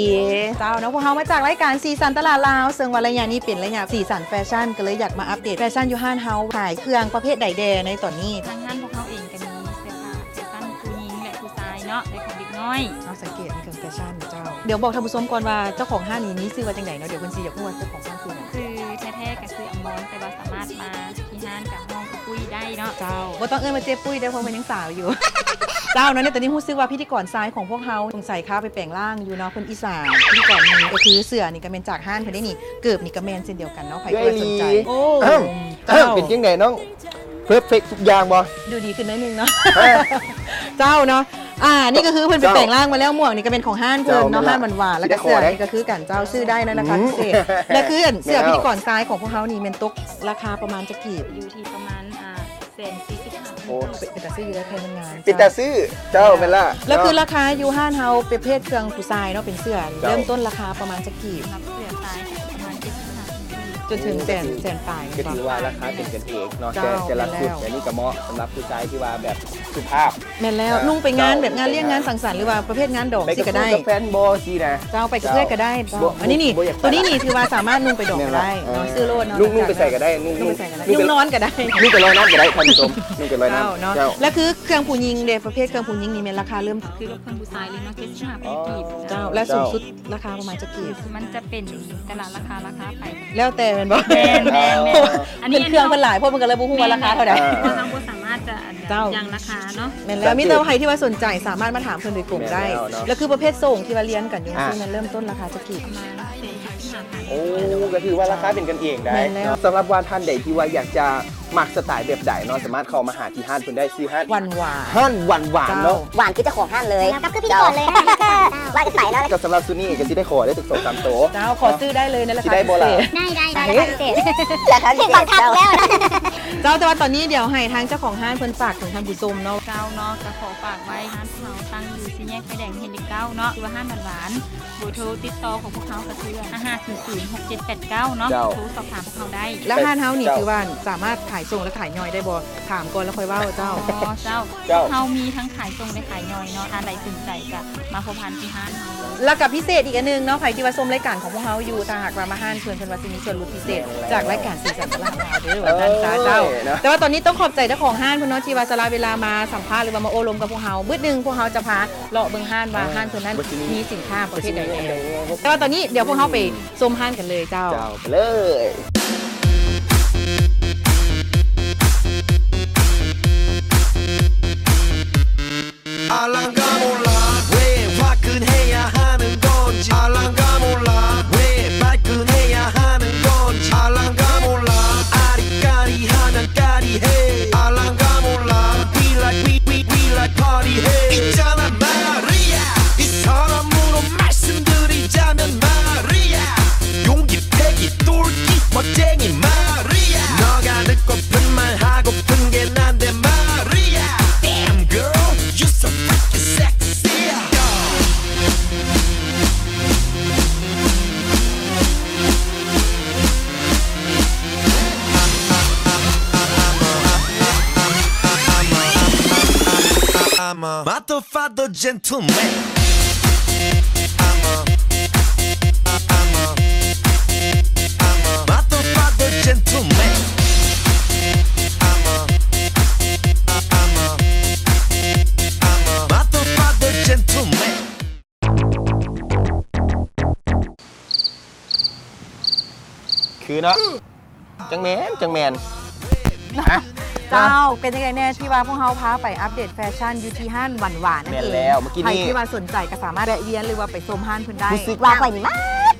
ເຈົ້າເນາະ ພວກເຮົາມາຈາກລາຍການສີສັນຕະຫຼາດລາວ ເຊິ່ງວ່າໄລຍະນີ້ເປັນໄລຍະສີສັນແຟຊັ່ນ ກໍເລີຍຢາກມາອັບເດດແຟຊັ່ນຢູ່ຮ້ານເຮົາ ຂາຍເຄື່ອງປະເພດໃດແດ່ໃນຕອນນີ້ ທາງຮ້ານພວກເຮົາເອງກໍມີເສື້ອຜ້າແຟຊັ່ນຜູ້ຍິງ ແລະ ຜູ້ຊາຍເນາະ ແລະ ຂອງເດັກນ້ອຍ ເຮົາສັງເກດ ແຟຊັ່ນເຈົ້າ ດຽວບອກທ່ານຜູ້ຊົມກ່ອນວ່າເຈົ້າຂອງຮ້ານນີ້ມີຊື່ວ່າຈັ່ງໃດເນາະ ດຽວເພິ່ນຊິຢາກຮູ້ວ່າເຈົ້າຂອງຮ້ານຊື່ຫຍັງ ຊື່ແທ້ໆກໍຊື່ອຳມອນ ແຕ່ວ່າສາມາດມາທີ່ຮ້ານກັບຫ້ອງກະປຸ້ຍໄດ້ເນາະ ເຈົ້າ ບໍ່ຕ້ອງເອີ້ນວ່າເຈ້ປຸ້ຍເດີ້ ເພາະວ່າຍັງສາວຢູ່ ເຈົ້າເນາະ ໃນຕອນນີ້ຮູ້ສຶກວ່າພິທີກອນຊາຍຂອງພວກເຮົາສົງໄສຄາໄປແປງຮ່າງຢູ່ເນາະ ເພິ່ນອິດສາ ພິທີກອນນີ້ກໍຄືເສື້ອນີ້ກໍແມ່ນຈາກຮ້ານເພິ່ນເດ້ນີ້ ເກີບນີ້ກໍແມ່ນເຊັ່ນດຽວກັນເນາະ ໃຜທີ່ວ່າສົນໃຈ ໂອ້ ເຈົ້າ ເປັນຈັ່ງໃດນ້ອງ? ເພີເຟັກທຸກຢ່າງບໍ່? ດູດີຂຶ້ນໜ້ອຍໜຶ່ງເນາະ ເຈົ້າເນາະ ອ່າ ນີ້ກໍຄືເພິ່ນໄປແປງຮ່າງມາແລ້ວ ໝວກນີ້ກໍເປັນຂອງຮ້ານເພິ່ນເນາະ ຮ້ານຫວານໆ ແລ້ວກໍເສື້ອນີ້ກໍຄືກັນເຈົ້າ ຊື້ໄດ້ໃນລາຄາພິເສດ ແລ້ວຄືອັນເສື້ອພິທີກອນຊາຍຂອງພວກເຮົານີ້ແມ່ນຕົກລາຄາປະມານຈັກກີບ? ຢູ່ທີ່ປະມານ ອ່າ ແສນສີ່ສິບຫ້າ ໂອ້ ເປັນຕາຊື້ຢູ່ເດີ ແພງມັນງາມ ເປັນຕາຊື້ ເຈົ້າ ແມ່ນລະ ແລ້ວຄືລາຄາຢູ່ຮ້ານເຮົາປະເພດເຄື່ອງຜູ້ຊາຍເນາະ ເປັນເສື້ອ ເລີ່ມຕົ້ນລາຄາປະມານຈັກກີບ? ສຳລັບເສື້ອຊາຍປະມານເຈັດສິບຫ້າ ຈົນເຖິງແສນ ແສນປາຍ ກໍຖືວ່າລາຄາເປັນກັນເອງເນາະ ແຕ່ລະຊຸດອັນນີ້ກໍເໝາະສຳລັບຜູ້ຊາຍທີ່ວ່າແບບສຸພາບ ແມ່ນແລ້ວ ນຸ່ງໄປງານແບບງານລ້ຽງງານສັງສັນ ຫຼືວ່າປະເພດງານດອງຊີ້ກໍໄດ້ ແຟນບໍ່ຊີ້ນະ ເຈົ້າ ໄປກັບເອື້ອຍກໍໄດ້ ອັນນີ້ນີ້ ໂຕນີ້ນີ້ຖືວ່າສາມາດນຸ່ງໄປດອງກໍໄດ້ເນາະ ຊື້ໂລດເນາະ ນຸ່ງໄປໃສກໍໄດ້ ນຸ່ງນອນກໍໄດ້ ນຸ່ງໄປລອຍນ້ຳກໍໄດ້ ທ່ານຜູ້ຊົມ ນຸ່ງໄປລອຍນ້ຳ ເຈົ້າ ແລ້ວຄືເຄື່ອງຜູ້ຍິງເດ ປະເພດເຄື່ອງຜູ້ຍິງນີ້ແມ່ນລາຄາເລີ່ມ ຄືເຄື່ອງຜູ້ຊາຍເລີຍເນາະ ເຈັດສິບຫ້າພັນກີບ ເຈົ້າ ແລ້ວສູງສຸດລາຄາປະມານຈັກກີບ? ມັນຈະເປັນແຕ່ລະລາຄາ ລາຄາໄປ ແລ້ວແຕ່ແມ່ນບໍ່? ແມ່ນໆໆ ອັນນີ້ເຄື່ອງເພິ່ນຫຼາຍໂພດ ເພິ່ນກໍເລີຍບໍ່ຮູ້ວ່າລາຄາເທົ່າໃດ ເພາະວ່າເຮົາບໍ່ສາມາດ ຈະອັນ ເຈົ້າ ຢ່າງລາຄາເນາະ ແມ່ນແລ້ວ ສັງເກດ ມີແຕ່ວ່າໃຜທີ່ວ່າສົນໃຈສາມາດມາຖາມເພິ່ນໂດຍກົງໄດ້ ແມ່ນແລ້ວເນາະ ແລ້ວຄືປະເພດສົ່ງທີ່ວ່າລຽນກັນຢູ່ ອ່າ ເຊິ່ງແມ່ນເລີ່ມຕົ້ນລາຄາຈັກກີ່ ປະມານແສນ ໂອ້ ກໍຖືວ່າລາຄາເປັນກັນເອງໄດ້ ແມ່ນແລ້ວ ເນາະ ສຳລັບວ່າທ່ານໃດທີ່ວ່າຢາກຈະມັກສະໄຕແບບໃດເນາະ ສາມາດເຂົ້າມາຫາທີ່ຮ້ານເພິ່ນໄດ້ ຊື່ຮ້ານ ຫວານຫວານ ຮ້ານຫວານຫວານເນາະ ເຈົ້າ ຫວານຄືເຈົ້າຂອງຮ້ານເລີຍ ເຈົ້າ ກັບຄືພິທີກອນເລີຍ ວ່າກັນໄປເນາະ ກໍສຳລັບຊຸດນີ້ກໍຊິໄດ້ຂໍໄດ້ຈັກສອງສາມໂຕ ເຈົ້າ ຂໍຊື້ໄດ້ເລີຍໃນລາຄາພິເສດ ໄດ້ ໄດ້ ໄດ້ ລາຄາພິເສດ ລາຄາພິເສດ ຖືກບັງຄັບແລ້ວ ເຈົ້າ ແຕ່ວ່າຕອນນີ້ດຽວໃຫ້ທາງເຈົ້າຂອງຮ້ານເພິ່ນຝາກເຖິງທ່ານຜູ້ຊົມເນາະ ເຈົ້າເນາະ ກໍຂໍຝາກໄວ້ ຮ້ານຂອງເຮົາຕັ້ງຢູ່ສີ່ແຍກໄຟແດງເຮລິເກົ້າເນາະ ຊື່ວ່າຮ້ານຫວານຫວານ ເບີໂທຕິດຕໍ່ຂອງພວກເຮົາກໍຄື ຫ້າຫ້າສູນສູນຫົກເຈັດແປດເກົ້າເນາະ ເຈົ້າ ໂທສອບຖາມພວກເຮົາໄດ້ ແລ້ວຮ້ານເຮົານີ້ ເຈົ້າ ຄືວ່າສາມາດຂາຍສົ່ງ ແລະ ຂາຍຍ່ອຍໄດ້ບໍ່? ຖາມກ່ອນແລ້ວຄ່ອຍເວົ້າ ເຈົ້າ ອໍ ເຈົ້າ ເຈົ້າ ເຮົາມີທັງຂາຍສົ່ງ ແລະ ຂາຍຍ່ອຍເນາະ ທ່ານໃດສົນໃຈກໍມາພົບຫັນທີ່ຮ້ານເຮົາເລີຍ ແລ້ວກໍພິເສດອີກອັນໜຶ່ງເນາະ ໃຜທີ່ວ່າຊົມລາຍການຂອງພວກເຮົາຢູ່ ຖ້າຫາກວ່າມາຮ້ານເພິ່ນ ເພິ່ນວ່າຊິມີສ່ວນຫຼຸດພິເສດ ແມ່ນແລ້ວ ຈາກລາຍການສີສັນຕະຫຼາດຂອງເຮົາເດີ ວ່າຊັ້ນຊະ ເຈົ້າ ເອີຍ ເນາະ ແຕ່ວ່າຕອນນີ້ຕ້ອງຂອບໃຈເຈົ້າຂອງຮ້ານເພິ່ນເນາະ ທີ່ວ່າສະຫຼະເວລາມາສຳພາດ ຫຼືວ່າມາໂອ້ລົມກັບພວກເຮົາ ບຶດໜຶ່ງພວກເຮົາຈະພາເລາະເບິ່ງຮ້ານວ່າ ເອີ ຮ້ານເພິ່ນນັ້ນ ວ່າຊິມີ ມີສິນຄ້າປະເພດໃດແດ່ ແຕ່ວ່າຕອນນີ້ດຽວພວກເຮົາໄປຊົມຮ້ານກັນເລີຍເຈົ້າ ເຈົ້າ ໄປເລີຍ ຄືເນາະ ຈັ່ງແມ່ນ ຈັ່ງແມ່ນ ເຈົ້າ ເປັນຈັ່ງໃດແດ່ທີ່ວ່າພວກເຮົາພາໄປອັບເດດແຟຊັ່ນຢູ່ທີ່ຮ້ານຫວານຫວານນັ້ນເອງ ແມ່ນແລ້ວ ເມື່ອກີ້ນີ້ ໃຜທີ່ວ່າສົນໃຈກໍສາມາດແວະວຽນ ຫຼືວ່າໄປຊົມຮ້ານເພິ່ນໄດ້ ຮູ້ສຶກວ່າຂ້ອຍນີ້ມັກ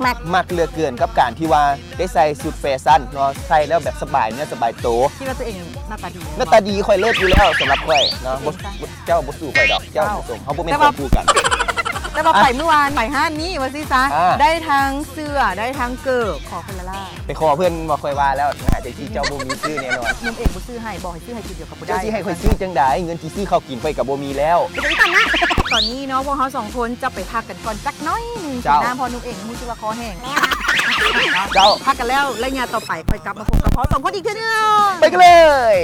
ມັກ ມັກເຫຼືອເກີນກັບການທີ່ວ່າໄດ້ໃສ່ຊຸດແຟຊັ່ນເນາະ ໃສ່ແລ້ວແບບສະບາຍເນື້ອສະບາຍໂຕ ຄິດວ່າຕົວເອງໜ້າຕາດີ ໜ້າຕາດີ ຂ້ອຍເລີດຢູ່ແລ້ວສຳລັບຂ້ອຍເນາະ ບໍ່ ເຈົ້າ ບໍ່ ເຈົ້າບໍ່ສູ້ຂ້ອຍດອກ ເຈົ້າ ເຈົ້າບໍ່ສົ່ງ ເຮົາບໍ່ແມ່ນຂອງຄູ່ກັນ ແຕ່ວ່າໄປມື້ວານໄປຮ້ານນີ້ວ່າຊີ້ຊະ ອ່າ ໄດ້ທັງເສື້ອ ໄດ້ທັງເກີບ ຂໍຄົນລະລ້ານ ໄປຂໍເພິ່ນວ່າ ຂ້ອຍວ່າແລ້ວ ໜ້າຈະທີ່ເຈົ້າບໍ່ມີຊື້ແນ່ນອນ ໜຸ່ມເອງບໍ່ຊື້ໃຫ້ ບອກໃຫ້ຊື້ໃຫ້ຈຸດດຽວກໍບໍ່ໄດ້ ເຈົ້າຊິໃຫ້ຂ້ອຍຊື້ຈັ່ງໃດ ເງິນທີ່ຊື້ເຂົ້າກິນຂ້ອຍກໍບໍ່ມີແລ້ວ ຕອນນີ້ເນາະ ພວກເຮົາສອງຄົນຈະໄປພັກກັນກ່ອນຈັກໜ້ອຍໜຶ່ງ ເຈົ້າ ກິນນ້ຳ ເພາະໜຸ່ມເອງຮູ້ສຶກວ່າຄໍແຫ້ງ ເຈົ້າ ພັກກັນແລ້ວ ໄລຍະຕໍ່ໄປຄ່ອຍກັບມາພົບກັບເຮົາສອງຄົນອີກເທື່ອໜຶ່ງ ໄປກັນເລີຍ.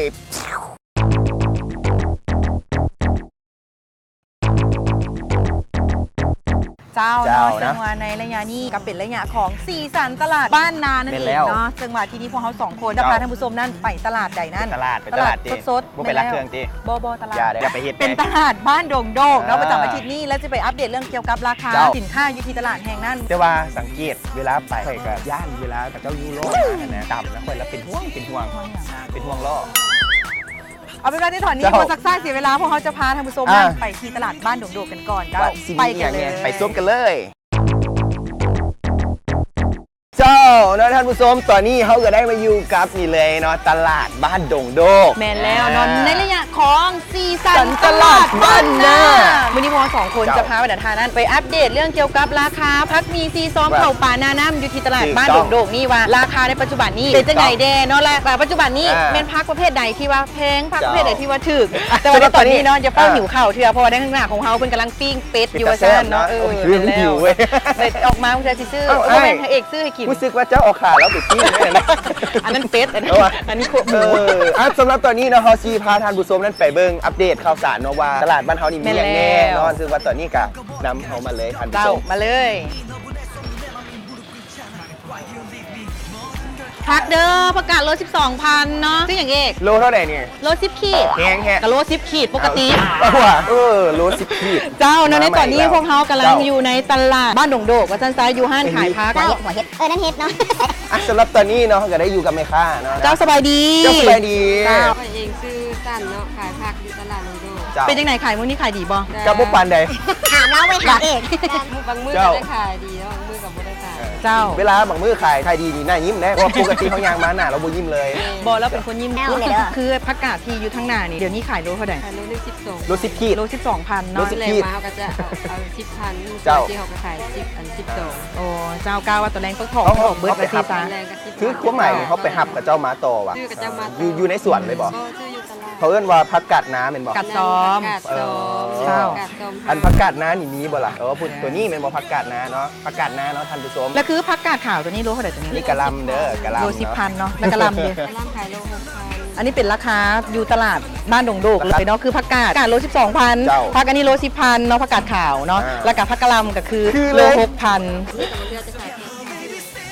ເຈົ້າ ເຈົ້າ ເນາະ ເນາະ ເຊິ່ງວ່າໃນໄລຍະນີ້ກໍເປັນໄລຍະຂອງສີສັນຕະຫຼາດບ້ານນານັ້ນເອງເນາະ ແມ່ນແລ້ວ ເຊິ່ງວ່າທີ່ນີ້ພວກເຮົາສອງຄົນຈະພາທ່ານຜູ້ຊົມນັ້ນໄປຕະຫຼາດໃດນັ້ນ ໄປຕະຫຼາດ ໄປຕະຫຼາດເດ ສົດໆ ບໍ່ໄປລາດເຄື່ອງເດ ບໍ່ ບໍ່ຕະຫຼາດ ຢ່າເດີ ຢ່າໄປເຮັດ ເປັນຕະຫຼາດບ້ານດົງໂດກເນາະ ອ່າ ປະຈຳອາທິດນີ້ ແລ້ວຊິໄປອັບເດດເລື່ອງກ່ຽວກັບລາຄາ ເຈົ້າ ສິນຄ້າຢູ່ທີ່ຕະຫຼາດແຫ່ງນັ້ນ ແຕ່ວ່າສັງເກດເວລາໄປ ຂ້ອຍກໍຢ້ານເວລາເຂົາເຈົ້າຍູ້ລໍ້ມາຫັ້ນນະ ຕຳນະ ຂ້ອຍລະເປັນຫ່ວງ ເປັນຫ່ວງ ເປັນຫ່ວງລໍ້ ເອົາເປັນວ່າໃນຕອນນີ້ ເຈົ້າ ບໍ່ຊັກຊ້າເສຍເວລາ ພວກເຮົາຈະພາທ່ານຜູ້ຊົມນັ້ນ ອ່າ ໄປທີ່ຕະຫຼາດບ້ານດົງໂດກກັນກ່ອນເຈົ້າ ວ່າຊິມີອີ່ຫຍັງແດ່ ໄປຊົມກັນເລີຍ ເຈົ້າ ເນາະ ທ່ານຜູ້ຊົມ ຕອນນີ້ເຮົາກໍໄດ້ມາຢູ່ກັບນີ້ເລີຍເນາະ ຕະຫຼາດບ້ານດົງໂດກ ແມ່ນແລ້ວເນາະ ອ່າ ໃນໄລຍະຂອງສີສັນຕະຫຼາດບ້ານນາ ມື້ນີ້ພວກເຮົາສອງຄົນ ເຈົ້າ ຈະພາບັນດາທ່ານນັ້ນໄປອັບເດດເລື່ອງກ່ຽວກັບລາຄາຜັກໝີ່ສີ່ຊອງ ວ່າ ເຂົ້າປາໜ້ານ້ຳ ຢູ່ທີ່ຕະຫຼາດ ຖືກຕ້ອງ ບ້ານດົງໂດກນີ້ວ່າ ລາຄາໃນປັດຈຸບັນນີ້ ຖືກຕ້ອງ ເປັນຈັ່ງໃດແດ່ເນາະ ແລະ ປັດຈຸບັນນີ້ ອ່າ ແມ່ນຜັກປະເພດໃດທີ່ວ່າແພງ ຜັກປະເພດໃດ ເຈົ້າ ທີ່ວ່າຖືກ ແຕ່ວ່າໃນຕອນນີ້ເນາະ ເຈົ້າ ຢ່າຟ້າວ ຫິວເຂົ້າເທື່ອ ອ່າ ເພາະວ່າໃນຂ້າງໜ້າຂອງເຮົາເພິ່ນກຳລັງປີ້ງເປັດຢູ່ວ່າຊັ້ນເນາະ ເອີ ຫິວເວີຍ ເປັດອອກມາ ເພິ່ນຊິຊື້ ເອົ້າ ບໍ່ແມ່ນ ອ້າຍ ພະເອກຊື້ໃຫ້ກິນ ຮູ້ສຶກວ່າເຈົ້າເອົາຂາລາວໄປປີ້ງແມ່ນະ ອັນນັ້ນເປັດ ອັນນີ້ ເອີ ອັນນີ້ຄົວໝູ ເອີ ອ່ະ ສຳລັບຕອນນີ້ເນາະ ເຮົາຊິພາທ່ານຜູ້ຊົມນັ້ນໄປເບິ່ງອັບເດດຂ່າວສານເນາະ ວ່າຕະຫຼາດບ້ານເຮົານີ້ມີຫຍັງແນ່ເນາະ ແມ່ນແລ້ວ ເຊິ່ງວ່າຕອນນີ້ກະນຳເຮົາມາເລີຍ ທ່ານຜູ້ຊົມ ເຈົ້າ ມາເລີຍ. ເ ຜັກເດີ ຜັກກາດໂລສິບສອງພັນເນາະ. ຊື້ຫຍັງເອກ? ໂລເທົ່າໃດນີ້? ໂລສິບຂີດ. ແພງແຮະ. ກະໂລສິບຂີດປົກກະຕິ. ເອີ ໂລສິບຂີດ. ເຈົ້າເນາະ ໃນຕອນນີ້ພວກເຮົາກຳລັງຢູ່ໃນຕະຫຼາດບ້ານດົງໂດກ ວ່າຊັ້ນຊະ ຢູ່ຮ້ານຂາຍຜັກ. ເຈົ້າ ຫົວເຫັດ ເອີ ນັ້ນເຫັດເນາະ. ອ່ະ ສຳລັບຕອນນີ້ເນາະ ກະໄດ້ຢູ່ກັບແມ່ຄ້າເນາະ. ເຈົ້າ ສະບາຍດີ. ເຈົ້າ ສະບາຍດີ. ເຈົ້າ ຂ້ອຍເອງຊື່ສັນເນາະ ຂາຍຜັກຢູ່ຕະຫຼາດດົງໂດກ. ເຈົ້າ ເປັນຈັ່ງໃດ ຂາຍມື້ນີ້ຂາຍດີບໍ່? ກະບໍ່ປານໃດ. ຖາມລາວໄວ້ ຖາມເອງ. ບາງມື້ກະໄດ້ຂາຍດີເນາະ ບາງມື້ກະບໍ່ໄດ້ຂາຍ. ເຈົ້າ ເວລາບາງມື້ຂາຍ ຂາຍດີນີ້ໜ້າຍິ້ມແດ່ ເພາະວ່າປົກກະຕິເຮົາຍ່າງມາໜ້າລາວບໍ່ຍິ້ມເລີຍ. ບໍ່ ລາວເປັນຄົນຍິ້ມ. ແມ່ນແລ້ວ ຄືຜັກກາດທີ່ຢູ່ທາງໜ້ານີ້ ດຽວນີ້ຂາຍໂລເທົ່າໃດ? ຂາຍໂລໜຶ່ງສິບສອງ. ໂລສິບຂີດ. ໂລສິບສອງພັນເນາະ. ໂລສິບຂີດ. ແລະມາເຮົາກະຈະເອົາ ເອົາສິບພັນ ເຈົ້າ ທີ່ເຮົາກະຂາຍສິບ ອັນສິບສອງ. ໂອ້ ເຈົ້າ ກະວ່າຕອນແລງຕ້ອງຖອກ ເອົາ ອອກເບິດວ່າຊີ້ຊະ. ຄືຄວາມໝາຍນີ້ ເຮົາໄປຮັບເຂົາເຈົ້າມາຕໍ່ຫວາ? ຊື້ເຂົາເຈົ້າມາຕໍ່. ຢູ່ ຢູ່ໃນສວນເລີຍບໍ່? ບໍ່ ຊື້ຢູ່ຕະຫຼາດ. ເຂົາເອີ້ນວ່າຜັກກາດນາແມ່ນບໍ່? ກາດຊອມ. ເອີ ເຈົ້າ ອັນຜັກກາດນານີ້ມີບໍ່ລະ? ເອີ ໂຕນີ້ແມ່ນບໍ່ ຜັກກາດນາເນາະ? ຜັກກາດນາເນາະທ່ານຜູ້ຊົມ. ແລ້ວຄືຜັກກາດຂາວໂຕນີ້ໂລເທົ່າໃດໂຕນີ້? ນີ້ກະລຳເດີ ກະລຳ. ໂລສິບພັນເນາະ ແລ້ວກະລຳເດ? ກະລຳຂາຍໂລຫົກພັນ. ອັນນີ້ເປັນລາຄາຢູ່ຕະຫຼາດບ້ານດົງໂດກເລີຍເນາະ ຄືຜັກກາດ ກາດໂລສິບສອງພັນ ເຈົ້າ ຜັກອັນນີ້ໂລສິບພັນເນາະ ຜັກກາດຂາວເນາະ. ອ່າ ແລ້ວກະຜັກກະລຳກະຄື ຄືເລີຍ ໂລຫົກພັນ.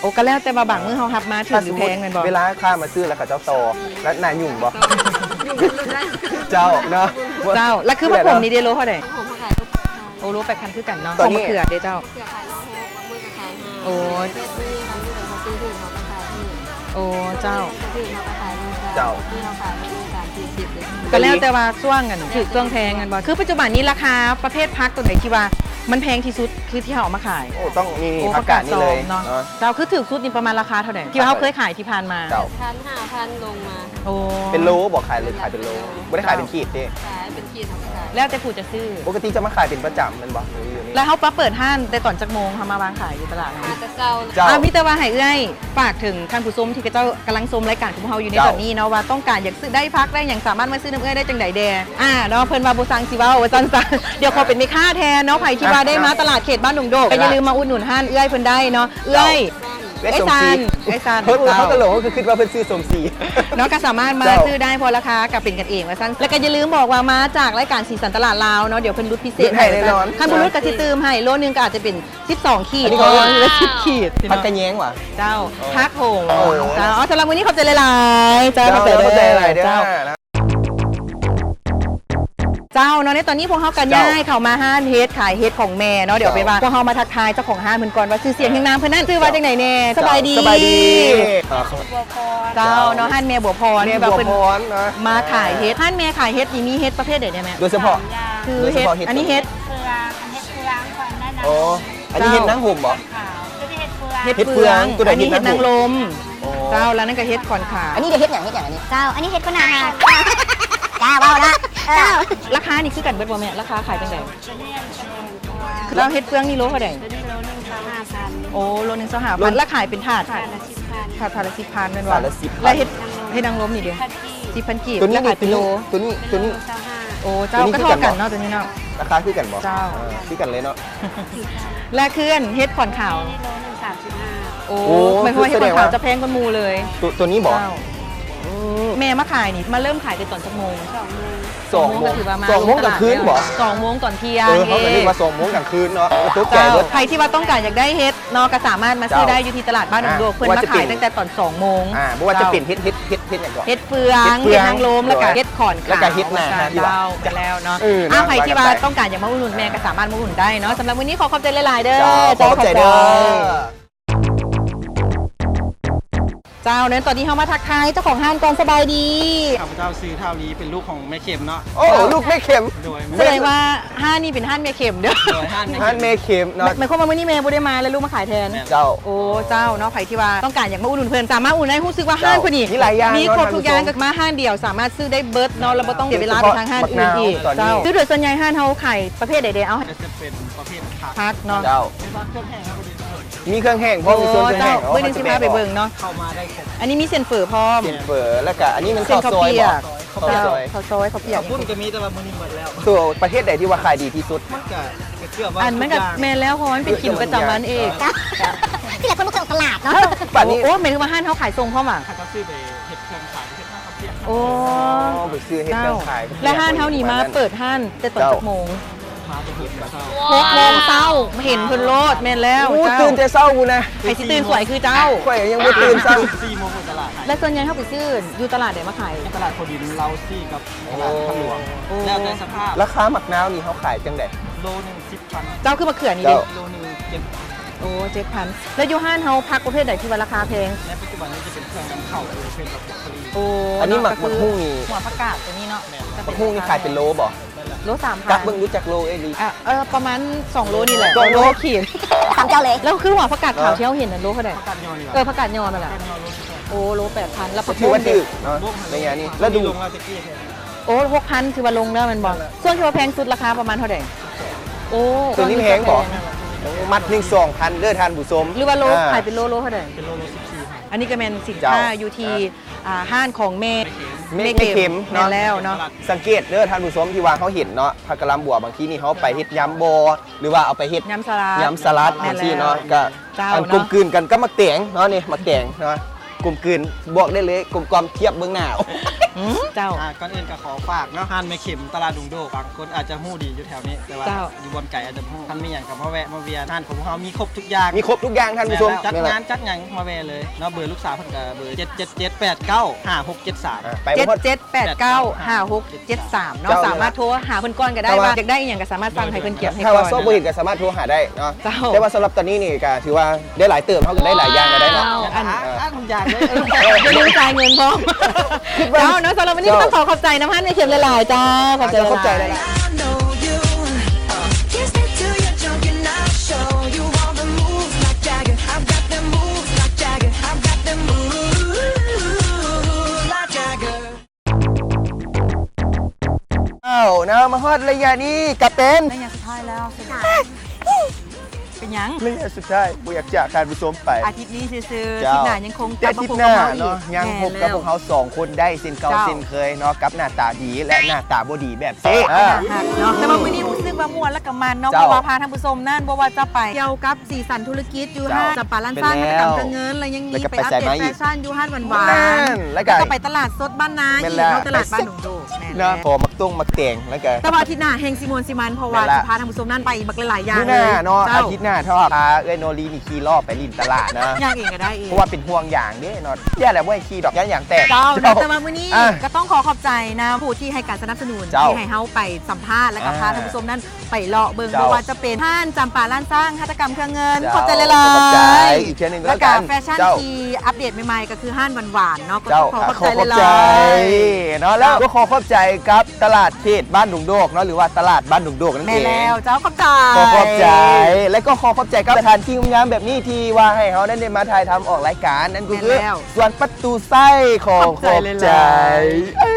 ໂອ້ ກະແລ້ວແຕ່ວ່າບາງມື້ເຮົາຮັບມາຖືກຫຼືແພງແມ່ນບໍ່? ເວລາລູກຄ້າມາຊື້ແລ້ວເຂົາເຈົ້າຕໍ່ ແລ້ວໜ້າຫຍຸ້ງບໍ່? ຫຍຸ້ງສຸດໆເລີຍ. ເຈົ້າເນາະ. ເຈົ້າ ແລ້ວຄືຜັກໂຂມນີ້ເດ ໂລເທົ່າໃດ? ຜັກໂຂມຂາຍໂລແປດພັນ. ໂອ້ ໂລແປດພັນຄືກັນເນາະ. ຕົວນີ້ ຂອງມະເຂືອເດເຈົ້າ? ມະເຂືອຂາຍໂລຫົກ ບາງມື້ກະຂາຍຫ້າ. ໂອ້ ເຈົ້າ ບາງມື້ຄັນມີແບບເຮົາຊື້ຖືກເຮົາກະຂາຍຖືກ. ໂອ້ ເຈົ້າ ຖືກເຮົາກະຂາຍໂລຊາວ. ເຈົ້າ ບາງທີເຮົາຂາຍໂລສາມສີ່ສິບເລີຍ. ກະແລ້ວແຕ່ວ່າຊ່ວງອັນຖືກຊ່ວງແພງແມ່ນບໍ່? ຄືປັດຈຸບັນນີ້ລາຄາປະເພດຜັກໂຕໃດທີ່ວ່າມັນແພງທີ່ສຸດ ຄືທີ່ເຮົາເອົາມາຂາຍ? ໂອ້ ຕ້ອງມີ ໂອ້ ຜັກກາດນີ້ເລີຍ ຜັກກາດຊອມເນາະ. ເຈົ້າ ຄືຖືກສຸດນີ້ປະມານລາຄາເທົ່າໃດ ທີ່ວ່າເຮົາເຄີຍຂາຍທີ່ຜ່ານມາ? ເຈົ້າ ພັນ ຫ້າພັນລົງມາ. ໂອ້ ເປັນໂລບໍ່? ຂາຍເລີຍ ຂາຍເປັນໂລ ບໍ່ໄດ້ຂາຍເປັນຂີດເດ້? ຂາຍເປັນຂີດ ເຮົາຂາຍ ແລ້ວແຕ່ຜູ້ຈະຊື້. ປົກກະຕິເຈົ້າມາຂາຍເປັນປະຈຳແມ່ນບໍ່? ແລ້ວເຮົາມາເປີດຮ້ານແຕ່ຕອນຈັກໂມງ ເຮົາມາວາງຂາຍຢູ່ຕະຫຼາດ? ມາແຕ່ເຊົ້າ. ເຈົ້າ ອ່າ ມີແຕ່ວ່າໃຫ້ເອື້ອຍຝາກເຖິງທ່ານຜູ້ຊົມທີ່ເຂົາເຈົ້າກຳລັງຊົມລາຍການຂອງພວກເຮົາຢູ່ໃນຕອນນີ້ເນາະ ວ່າຕ້ອງການຢາກຊື້ ໄດ້ຜັກໄດ້ຫຍັງ ສາມາດມາຊື້ນຳເອື້ອຍໄດ້ຈັ່ງໃດແດ່? ອ່າ ເນາະ ເພິ່ນວ່າບໍ່ສັ່ງຊິເວົ້າວ່າຊັ້ນຊະ. ດຽວຂໍເປັນແມ່ຄ້າແທນເນາະ. ໃຜທີ່ວ່າໄດ້ມາຕະຫຼາດເຂດບ້ານດົງໂດກ ກະຢ່າລືມມາອຸດໜູນຮ້ານເອື້ອຍເພິ່ນໄດ້ເນາະ. ເອື້ອຍ ເອື້ອຍສັນ ເອື້ອຍສັນ. ເຈົ້າ ເອີ ເຮົາກະຫຼົງ ເຮົາກະຄິດວ່າເພິ່ນຊື່ສົມສີເນາະ. ກະສາມາດມາຊື້ໄດ້ ເພາະລາຄາກະເປັນກັນເອງວ່າຊັ້ນ. ແລ້ວກະຢ່າລືມບອກວ່າມາຈາກລາຍການສີສັນຕະຫຼາດລາວເນາະ ດຽວເພິ່ນຫຼຸດພິເສດໃຫ້. ແນ່ນອນ ຄັນບໍ່ຫຼຸດກະຊິຕື່ມໃຫ້ໂລໜຶ່ງ ກະອາດຈະເປັນສິບສອງຂີດ. ອັນນີ້ເຂົາເອີ້ນສິບຂີດ ຜັກກະແຍງຫວາ? ເຈົ້າ ຜັກໂຂມ. ເຈົ້າ ສຳລັບມື້ນີ້ຂອບໃຈຫຼາຍໆ. ເຈົ້າ ຂອບໃຈເດີ ເຈົ້າ ເນາະ. ໃນຕອນນີ້ພວກເຮົາກະ ເຈົ້າ ຍ້າຍເຂົ້າມາຮ້ານເຫັດ ຂາຍເຫັດຂອງແມ່ເນາະ. ດຽວເປັນວ່າພວກເຮົາມາທັກທາຍເຈົ້າຂອງຮ້ານເພິ່ນກ່ອນ ວ່າຊື່ສຽງຮຽງນາມເພິ່ນນັ້ນຊື່ວ່າຈັ່ງໃດແດ່? ສະບາຍດີ. ເຈົ້າ ສະບາຍດີ. ເຈົ້າ ເນາະ ຮ້ານແມ່ບົວພອນ ແມ່ບົວພອນເນາະ. ມາຂາຍເຫັດ ຮ້ານແມ່ຂາຍເຫັດນີ້ມີເຫັດປະເພດໃດແດ່ແມ່? ໂດຍສະເພາະ ຄືເຫັດ ອັນນີ້ເຫັດ ເຟືອງ ອັນເຫັດເຟືອງ ອັນນັ້ນນະ. ອໍ ອັນນີ້ເຫັດນາງຫົມບໍ່? ເຫັດເຟືອງ ເຫັດເຟືອງ ອັນນີ້ເຫັດນາງລົມ. ອໍ ເຈົ້າ ແລ້ວນັ້ນກະເຫັດຂອນຂາວ. ອັນນີ້ເຫັດຫຍັງ ເຫັດຫຍັງອັນນີ້? ເຈົ້າ ອັນນີ້ເຫັດໂຄນາຫາ. ເຈົ້າ ເວົ້າລະ ເຈົ້າ ລາຄານີ້ຄືກັນເບິດບໍ່ແມ່? ລາຄາຂາຍຈັ່ງໃດ? ເຈົ້າ ເຫັດເຟືອງນີ້ໂລເທົ່າໃດ? ໂອ້ ໂລໜຶ່ງຊາວຫ້າພັນ. ແລ້ວຂາຍເປັນຖາດ? ຖາດລະສິບພັນ. ຖາດລະສິບພັນແມ່ນບໍ່? ແລ້ວເຫັດ ເຫັດນາງລົມນີ້ເດ? ສິບພັນກີບ. ແລ້ວຂາຍເປັນໂລ? ໂຕນີ້ ໂຕນີ້ ໂອ້ ເຈົ້າ ກະທໍ່ກັນເນາະ ໂຕນີ້ເນາະ. ລາຄາຄືກັນບໍ່? ເຈົ້າ ຄືກັນເລີຍເນາະ. ແລະຄືອັນເຫັດຂອນຂາວ? ໂອ້ ໝາຍຄວາມວ່າເຫັດຂອນຂາວຈະແພງກວ່າໝູ່ເລີຍ. ໂຕນີ້ບໍ່? ເຈົ້າ ແມ່ມາຂາຍນີ້ ມາເລີ່ມຂາຍແຕ່ຕອນຈັກໂມງ? ສອງໂມງ ສອງໂມງ ກະຖືວ່າມາ ສອງໂມງກາງຄືນບໍ່? ສອງໂມງຕອນທ່ຽງ. ເອີ ເຮົາກະນຶກວ່າສອງໂມງກາງຄືນເນາະ ຕົກໃຈເບິດ. ໃຜທີ່ວ່າຕ້ອງການຢາກໄດ້ເຫັດເນາະ ກະສາມາດມາຊື້ໄດ້ຢູ່ທີ່ຕະຫຼາດບ້ານດົງໂດກ. ເພິ່ນມາຂາຍຕັ້ງແຕ່ຕອນສອງໂມງ. ບໍ່ວ່າຈະເປັນເຫັດ ເຫັດ ເຫັດຫຍັງເກາະ? ເຫັດເຟືອງ ເຫັດນາງລົມ ແລ້ວກະເຫັດຂອນຂາວ ແລ້ວກະເຫັດນາ. ເຈົ້າ ແມ່ນແລ້ວເນາະ. ອ້າວ ໃຜທີ່ວ່າຕ້ອງການຢາກມາອຸດໜູນແມ່ ກະສາມາດມາອຸດໜູນໄດ້ເນາະ. ສຳລັບມື້ນີ້ຂໍຂອບໃຈຫຼາຍໆເດີ. ເຈົ້າ ຂອບໃຈເດີ. ເຈົ້າ ໃນຕອນນີ້ເຮົາມາທັກທາຍເຈົ້າຂອງຮ້ານກ່ອນ. ສະບາຍດີ. ຂ້າພະເຈົ້າຊື່ທ້າວລີ ເປັນລູກຂອງແມ່ເຂັມເນາະ. ໂອ້ ລູກແມ່ເຂັມ. ສະແດງວ່າຮ້ານນີ້ເປັນຮ້ານແມ່ເຂັມເດີ. ຮ້ານແມ່ເຂັມເນາະ. ໝາຍຄວາມວ່າມື້ນີ້ແມ່ບໍ່ໄດ້ມາ ແລະລູກມາຂາຍແທນ. ເຈົ້າ ໂອ້ ເຈົ້າເນາະ. ໃຜທີ່ວ່າຕ້ອງການຢາກມາອຸດໜູນເພິ່ນ ສາມາດອຸດໜູນໄດ້. ຮູ້ສຶກວ່າຮ້ານເພິ່ນນີ້ມີຄົບທຸກຢ່າງ ມາຮ້ານດຽວສາມາດຊື້ໄດ້ເບິດເນາະ ແລະບໍ່ຕ້ອງເສຍເວລາໄປທາງຮ້ານອື່ນອີກ. ເຈົ້າ ຄືໂດຍສ່ວນໃຫຍ່ຮ້ານເຮົາຂາຍປະເພດໃດແດ່? ເອົາ ຈະເປັນປະເພດຜັກ ຜັກເນາະ. ເຈົ້າ ມີເຄື່ອງແຫ້ງພ້ອມ. ໂອ້ ເຈົ້າ ມື້ໜຶ່ງຊິພາໄປເບິ່ງເນາະ. ອັນນີ້ມີເສັ້ນເຝີພ້ອມ. ເສັ້ນເຝີ ແລ້ວກະອັນນີ້ແມ່ນເຂົ້າຊອຍບໍ່? ເຂົ້າຊອຍ ເຂົ້າປຽກ ເຂົ້າປຽກ ເຂົ້າປຸ້ນກະມີ ແຕ່ວ່າມື້ນີ້ໝົດແລ້ວ. ໂຕປະເພດໃດທີ່ວ່າຂາຍດີທີ່ສຸດ? ອັນມັນກະແມ່ນແລ້ວ ເພາະວ່າມັນເປັນກິນປະຈຳວັນເອງ. ທີ່ຫຼາຍຄົນບໍ່ເຄີຍອອກຕະຫຼາດເນາະ. ໂອ້ ໝາຍເຖິງວ່າຮ້ານເຮົາຂາຍສົ່ງພ້ອມຫວາ? ໂອ້ ໄປຊື້ເຮັດເຄື່ອງຂາຍ. ແລະຮ້ານເຮົານີ້ມາເປີດຮ້ານແຕ່ຕອນຈັກໂມງ? ຫົກໂມງເຊົ້າ ເຫັນເພິ່ນໂລດ ແມ່ນແລ້ວ ໂອ້ ເຈົ້າ ຕື່ນແຕ່ເຊົ້າພຸ້ນນະ ໃຜຊິຕື່ນສວຍຄືເຈົ້າ ຂ້ອຍຍັງບໍ່ຕື່ນຊ້ຳ ສີ່ໂມງເປີດຕະຫຼາດ. ແລະ ສ່ວນໃຫຍ່ເຮົາໄປຊື້ຢູ່ຕະຫຼາດໃດມາຂາຍ? ຕະຫຼາດຂົວດິນ ລາວສີ່ ກັບຕະຫຼາດທາດຫຼວງ ໂອ້ ແລ້ວແຕ່ສະພາບ. ລາຄາໝາກນາວນີ້ເຮົາຂາຍຈັ່ງໃດ? ໂລໜຶ່ງສິບພັນ. ເຈົ້າ ຄືໝາກເຂືອນີ້ເດ້? ໂລໜຶ່ງເຈັດພັນ. ໂອ້ ເຈັດພັນ. ແລ້ວຢູ່ຮ້ານເຮົາຜັກປະເພດໃດທີ່ວ່າລາຄາແພງ? ໃນປັດຈຸບັນນີ້ຈະເປັນເຄື່ອງນຳເຂົ້າ ເປັນແບບໂບຣກໂຄລີ. ໂອ້ ອັນນີ້ໝາກ ໝາກຫຸ່ງນີ້ ຫົວຜັກກາດຕົວນີ້ເນາະ ແມ່ນ ໝາກຫຸ່ງນີ້ຂາຍເປັນໂລບໍ່? ໂລສາມພັນ. ກັບເບິ່ງດູຈັກໂລເອລີ? ອ່ະ ເອີ ປະມານສອງໂລນີ້ແຫຼະ ສອງໂລ ໂລຂີດ ຖາມເຈົ້າເລີຍ. ແລ້ວຄືຫົວຜັກກາດຂາວທີ່ເຮົາເຫັນນັ້ນ ໂລເທົ່າໃດ? ເອີ ຜັກກາດຫຍ້ອນນີ້ແຫຼະ ເອີ ຜັກກາດຫຍ້ອນນັ້ນແຫຼະ. ໂອ້ ໂລແປດພັນ. ແລ້ວຜັກບຸ້ງ ຖືກເນາະ ໃນງານນີ້. ແລ້ວດູ ໂອ້ ຫົກພັນ ຖືວ່າລົງແລ້ວແມ່ນບໍ່? ສ່ວນທີ່ວ່າແພງສຸດລາຄາປະມານເທົ່າໃດ? ໂອ້ ໂຕນີ້ແພງບໍ່? ໂອ້ ມັດໜຶ່ງສອງພັນເດີທ່ານຜູ້ຊົມ ຫຼືວ່າໂລ ອ່າ ຂາຍເປັນໂລ ໂລເທົ່າໃດ? ເປັນໂລ ໂລສິບສີ່ພັນ. ອັນນີ້ກໍແມ່ນສິນຄ້າຢູ່ທີ່ ອ່າ ຮ້ານຂອງແມ່ ແມ່ ແມ່ເຂັມ ແມ່ເຂັມເນາະ ແມ່ນແລ້ວເນາະ. ສັງເກດເດີທ່ານຜູ້ຊົມ ທີ່ວ່າເຮົາເຫັນເນາະ ຜັກກະຫຼຳບົວ ບາງທີນີ້ເຮົາໄປເຮັດຍຳບໍ່ ຫຼືວ່າເອົາໄປເຮັດຍຳສະຫຼັດ ຍຳສະຫຼັດ ແມ່ນແລ້ວ ຈັ່ງຊີ້ເນາະ ກໍ ເຈົ້າ ອັນ ເນາະ ກົມກືນກັນກັບໝາກແຕງເນາະ ນີ້ໝາກແຕງເນາະ ກົມກືນ ບອກໄດ້ເລີຍ ກົມກ່ອມທຽບເບິ່ງໜ້າ. ອືມ ເຈົ້າ ອ່າ ກ່ອນອື່ນກໍຂໍຝາກເນາະ ຮ້ານແມ່ເຂັມ ຕະຫຼາດດົງໂດກ ບາງຄົນອາດຈະຮູ້ດີຢູ່ແຖວນີ້ ແຕ່ວ່າ ເຈົ້າ ຢູ່ບ່ອນໄກອາດຈະບໍ່ຮູ້. ຄັນມີຫຍັງກໍມາແວະມາວຽນ ຮ້ານຂອງພວກເຮົາມີຄົບທຸກຢ່າງ ມີຄົບທຸກຢ່າງທ່ານຜູ້ຊົມ. ແມ່ນແລ້ວ ຈັດງານຈັດຫຍັງມາແວະເລີຍເນາະ. ເບີລູກສາວເພິ່ນກໍເບີ ເຈັດເຈັດເຈັດ ແປດເກົ້າ ຫ້າຫົກເຈັດສາມ ອ່າ ໄປບໍ່ຮອດ ເຈັດເຈັດແປດເກົ້າ ຫ້າຫົກ ເຈັດສາມເນາະ ເຈົ້າ ສາມາດໂທຫາເພິ່ນກ່ອນກໍໄດ້ ແຕ່ວ່າ ວ່າຢາກໄດ້ອີ່ຫຍັງກໍສາມາດສັ່ງໃຫ້ເພິ່ນກຽມໃຫ້ກ່ອນ. ຖ້າວ່າຊອກບໍ່ເຫັນກໍສາມາດໂທຫາໄດ້ເນາະ ເຈົ້າ. ແຕ່ວ່າສຳລັບຕອນນີ້ນີ້ກໍຖືວ່າໄດ້ຫຼາຍເຕີບ ເຮົາກໍໄດ້ຫຼາຍຢ່າງແລ້ວເນາະ. ເຈົ້າ ອັນ ອ່າ ທຸກຢ່າງເລີຍ ຢ່າລືມຈ່າຍເງິນພ້ອມ. ເຈົ້າເນາະ ສຳລັບມື້ນີ້ ເຈົ້າ ກໍຕ້ອງຂໍຂອບໃຈນຳຮ້ານແມ່ເຂັມຫຼາຍໆ ເຈົ້າ ຂອບໃຈຫຼາຍໆ. ເອົາເນາະ ມາຮອດໄລຍະນີ້ກໍເປັນໄລຍະສຸດທ້າຍແລ້ວ. ເປັນຫຍັງ? ໄລຍະສຸດທ້າຍ ບໍ່ຢາກຈາກທ່ານຜູ້ຊົມໄປ ອາທິດນີ້ຊື່ໆ. ເຈົ້າ ອາທິດໜ້າຍັງຄົງກັບມາພົບກັບພວກເຮົາອີກເນາະ ຍັງພົບກັບພວກເຮົາສອງຄົນໄດ້ເຊັ່ນເກົ່າເຊັ່ນເຄີຍເນາະ ກັບໜ້າຕາດີ ແລະ ໜ້າຕາບໍ່ດີແບບນີ້ ເອີ ໜ້າຮັກເນາະ. ແຕ່ວ່າມື້ນີ້ຮູ້ສຶກວ່າມ່ວນ ແລະ ກໍມັນເນາະ ເຈົ້າ ເພາະວ່າພາທັງຜູ້ຊົມນັ້ນ ບໍ່ວ່າຈະໄປກ່ຽວກັບສີສັນທຸລະກິດຢູ່ຫ້າງຈຳປາລ້ານຊ້າງ ແມ່ນແລ້ວ ຫັດຖະກຳເຄື່ອງເງິນ ແລ້ວຍັງມີໄປອັບເດດແຟຊັ່ນຢູ່ຮ້ານຫວານໆ ແມ່ນ ແລ້ວກໍໄປຕະຫຼາດສົດບ້ານນາ ແມ່ນແລ້ວ ຕະຫຼາດບ້ານດົງໂດກ ແມ່ນແລ້ວ ຂໍໝາກຕົງໝາກແຕງ ແລ້ວກໍ ແຕ່ວ່າອາທິດໜ້າແຮ່ງຊິມ່ວນຊິມັນ ເພາະວ່າ ແມ່ນລະ ຈະພາທ່ານຜູ້ຊົມນັ້ນໄປບັກຫຼາຍໆຢ່າງເລີຍ. ອາທິດໜ້າເນາະ ເຈົ້າ ອາທິດໜ້າ ຖ້າວ່າພາເອື້ອຍໂນລີນີ້ຂີ່ລໍ້ໄປຫຼິ້ນຕະຫຼາດນະ ຍ່າງເອງກໍໄດ້ເອງ ເພາະວ່າເປັນຫ່ວງຢາງເດ້ເນາະ. ຢ່າແຫຼະ ບໍ່ໃຫ້ຂີ່ດອກ ຢ້ານຢາງແຕກ. ເຈົ້າ ເຈົ້າ ແຕ່ວ່າມື້ນີ້ ອ່າ ກໍຕ້ອງຂໍຂອບໃຈນຳຜູ້ທີ່ໃຫ້ການສະໜັບສະໜູນ ເຈົ້າ ທີ່ໃຫ້ເຮົາໄປສຳພາດ ແລ້ວກໍ ອ່າ ພາທ່ານຜູ້ຊົມນັ້ນ ໄປເລາະເບິ່ງ ເຈົ້າ ບໍ່ວ່າຈະເປັນຮ້ານຈຳປາລ້ານຊ້າງ ຫັດຖະກຳເຄື່ອງເງິນ ເຈົ້າ ຂອບໃຈຫຼາຍໆ ຂອບໃຈອີກເທື່ອໜຶ່ງ ແລ້ວກໍ ແລ້ວກໍແຟຊັ່ນ ເຈົ້າ ທີ່ອັບເດດໃໝ່ໆ ກໍຄືຮ້ານຫວານໆເນາະ ກໍ ເຈົ້າ ຕ້ອງຂໍຂອບໃຈຫຼາຍໆ ເນາະ ແລ້ວກໍຂໍຂອບໃຈກັບຕະຫຼາດເຂດບ້ານດົງໂດກເນາະ ຫຼືວ່າຕະຫຼາດບ້ານດົງໂດກນັ້ນເອງ ແມ່ນແລ້ວ ເຈົ້າ ຂອບໃຈ ຂໍຂອບໃຈ ແລະກໍຂໍຂອບໃຈກັບສະຖານທີ່ງາມໆແບບນີ້ ທີ່ວ່າໃຫ້ເຮົານັ້ນໄດ້ມາຖ່າຍທຳອອກລາຍການ ນັ້ນກໍຄື ແມ່ນແລ້ວ ສວນປະຕູໄຊ ຂໍຂອບໃຈ ຂອບໃຈຫຼາຍໆ ເອີ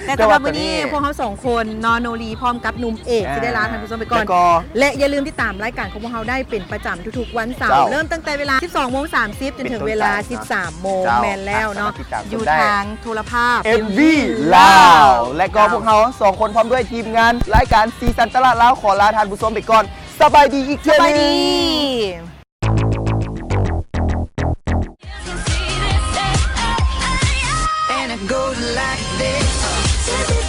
ແຕ່ສຳລັບມື້ນີ້ ແຕ່ວ່າຕອນນີ້ ພວກເຮົາສອງ ຄົນເນາະ ໂນລີ ພ້ອມກັບໜຸ່ມເອກ ອ່າ ຊິໄດ້ລາທ່ານຜູ້ຊົມໄປກ່ອນ ແລ້ວກໍ ແລະ ຢ່າລືມຕິດຕາມລາຍການຂອງພວກເຮົາໄດ້ເປັນປະຈຳທຸກໆວັນເສົາ ເຈົ້າ ເລີ່ມຕັ້ງແຕ່ເວລາສິບສອງໂມງສາມສິບ ຈົນເຖິງເວລາສິບສາມໂມງ ເຈົ້າ ແມ່ນແລ້ວເນາະ ສາມາດຕິດຕາມຊົມໄດ້ ຢູ່ທາງໂທລະພາບ ເອັມວີ ເອັມວີ ລາວ ລາວ ແລະກໍ ເຈົ້າ ພວກເຮົາສອງຄົນພ້ອມດ້ວຍທີມງານລາຍການສີສັນຕະຫຼາດລາວ ຂໍລາທ່ານຜູ້ຊົມໄປກ່ອນ ສະບາຍດີອີກເທື່ອໜຶ່ງ ສະບາຍດີ. And I go like this.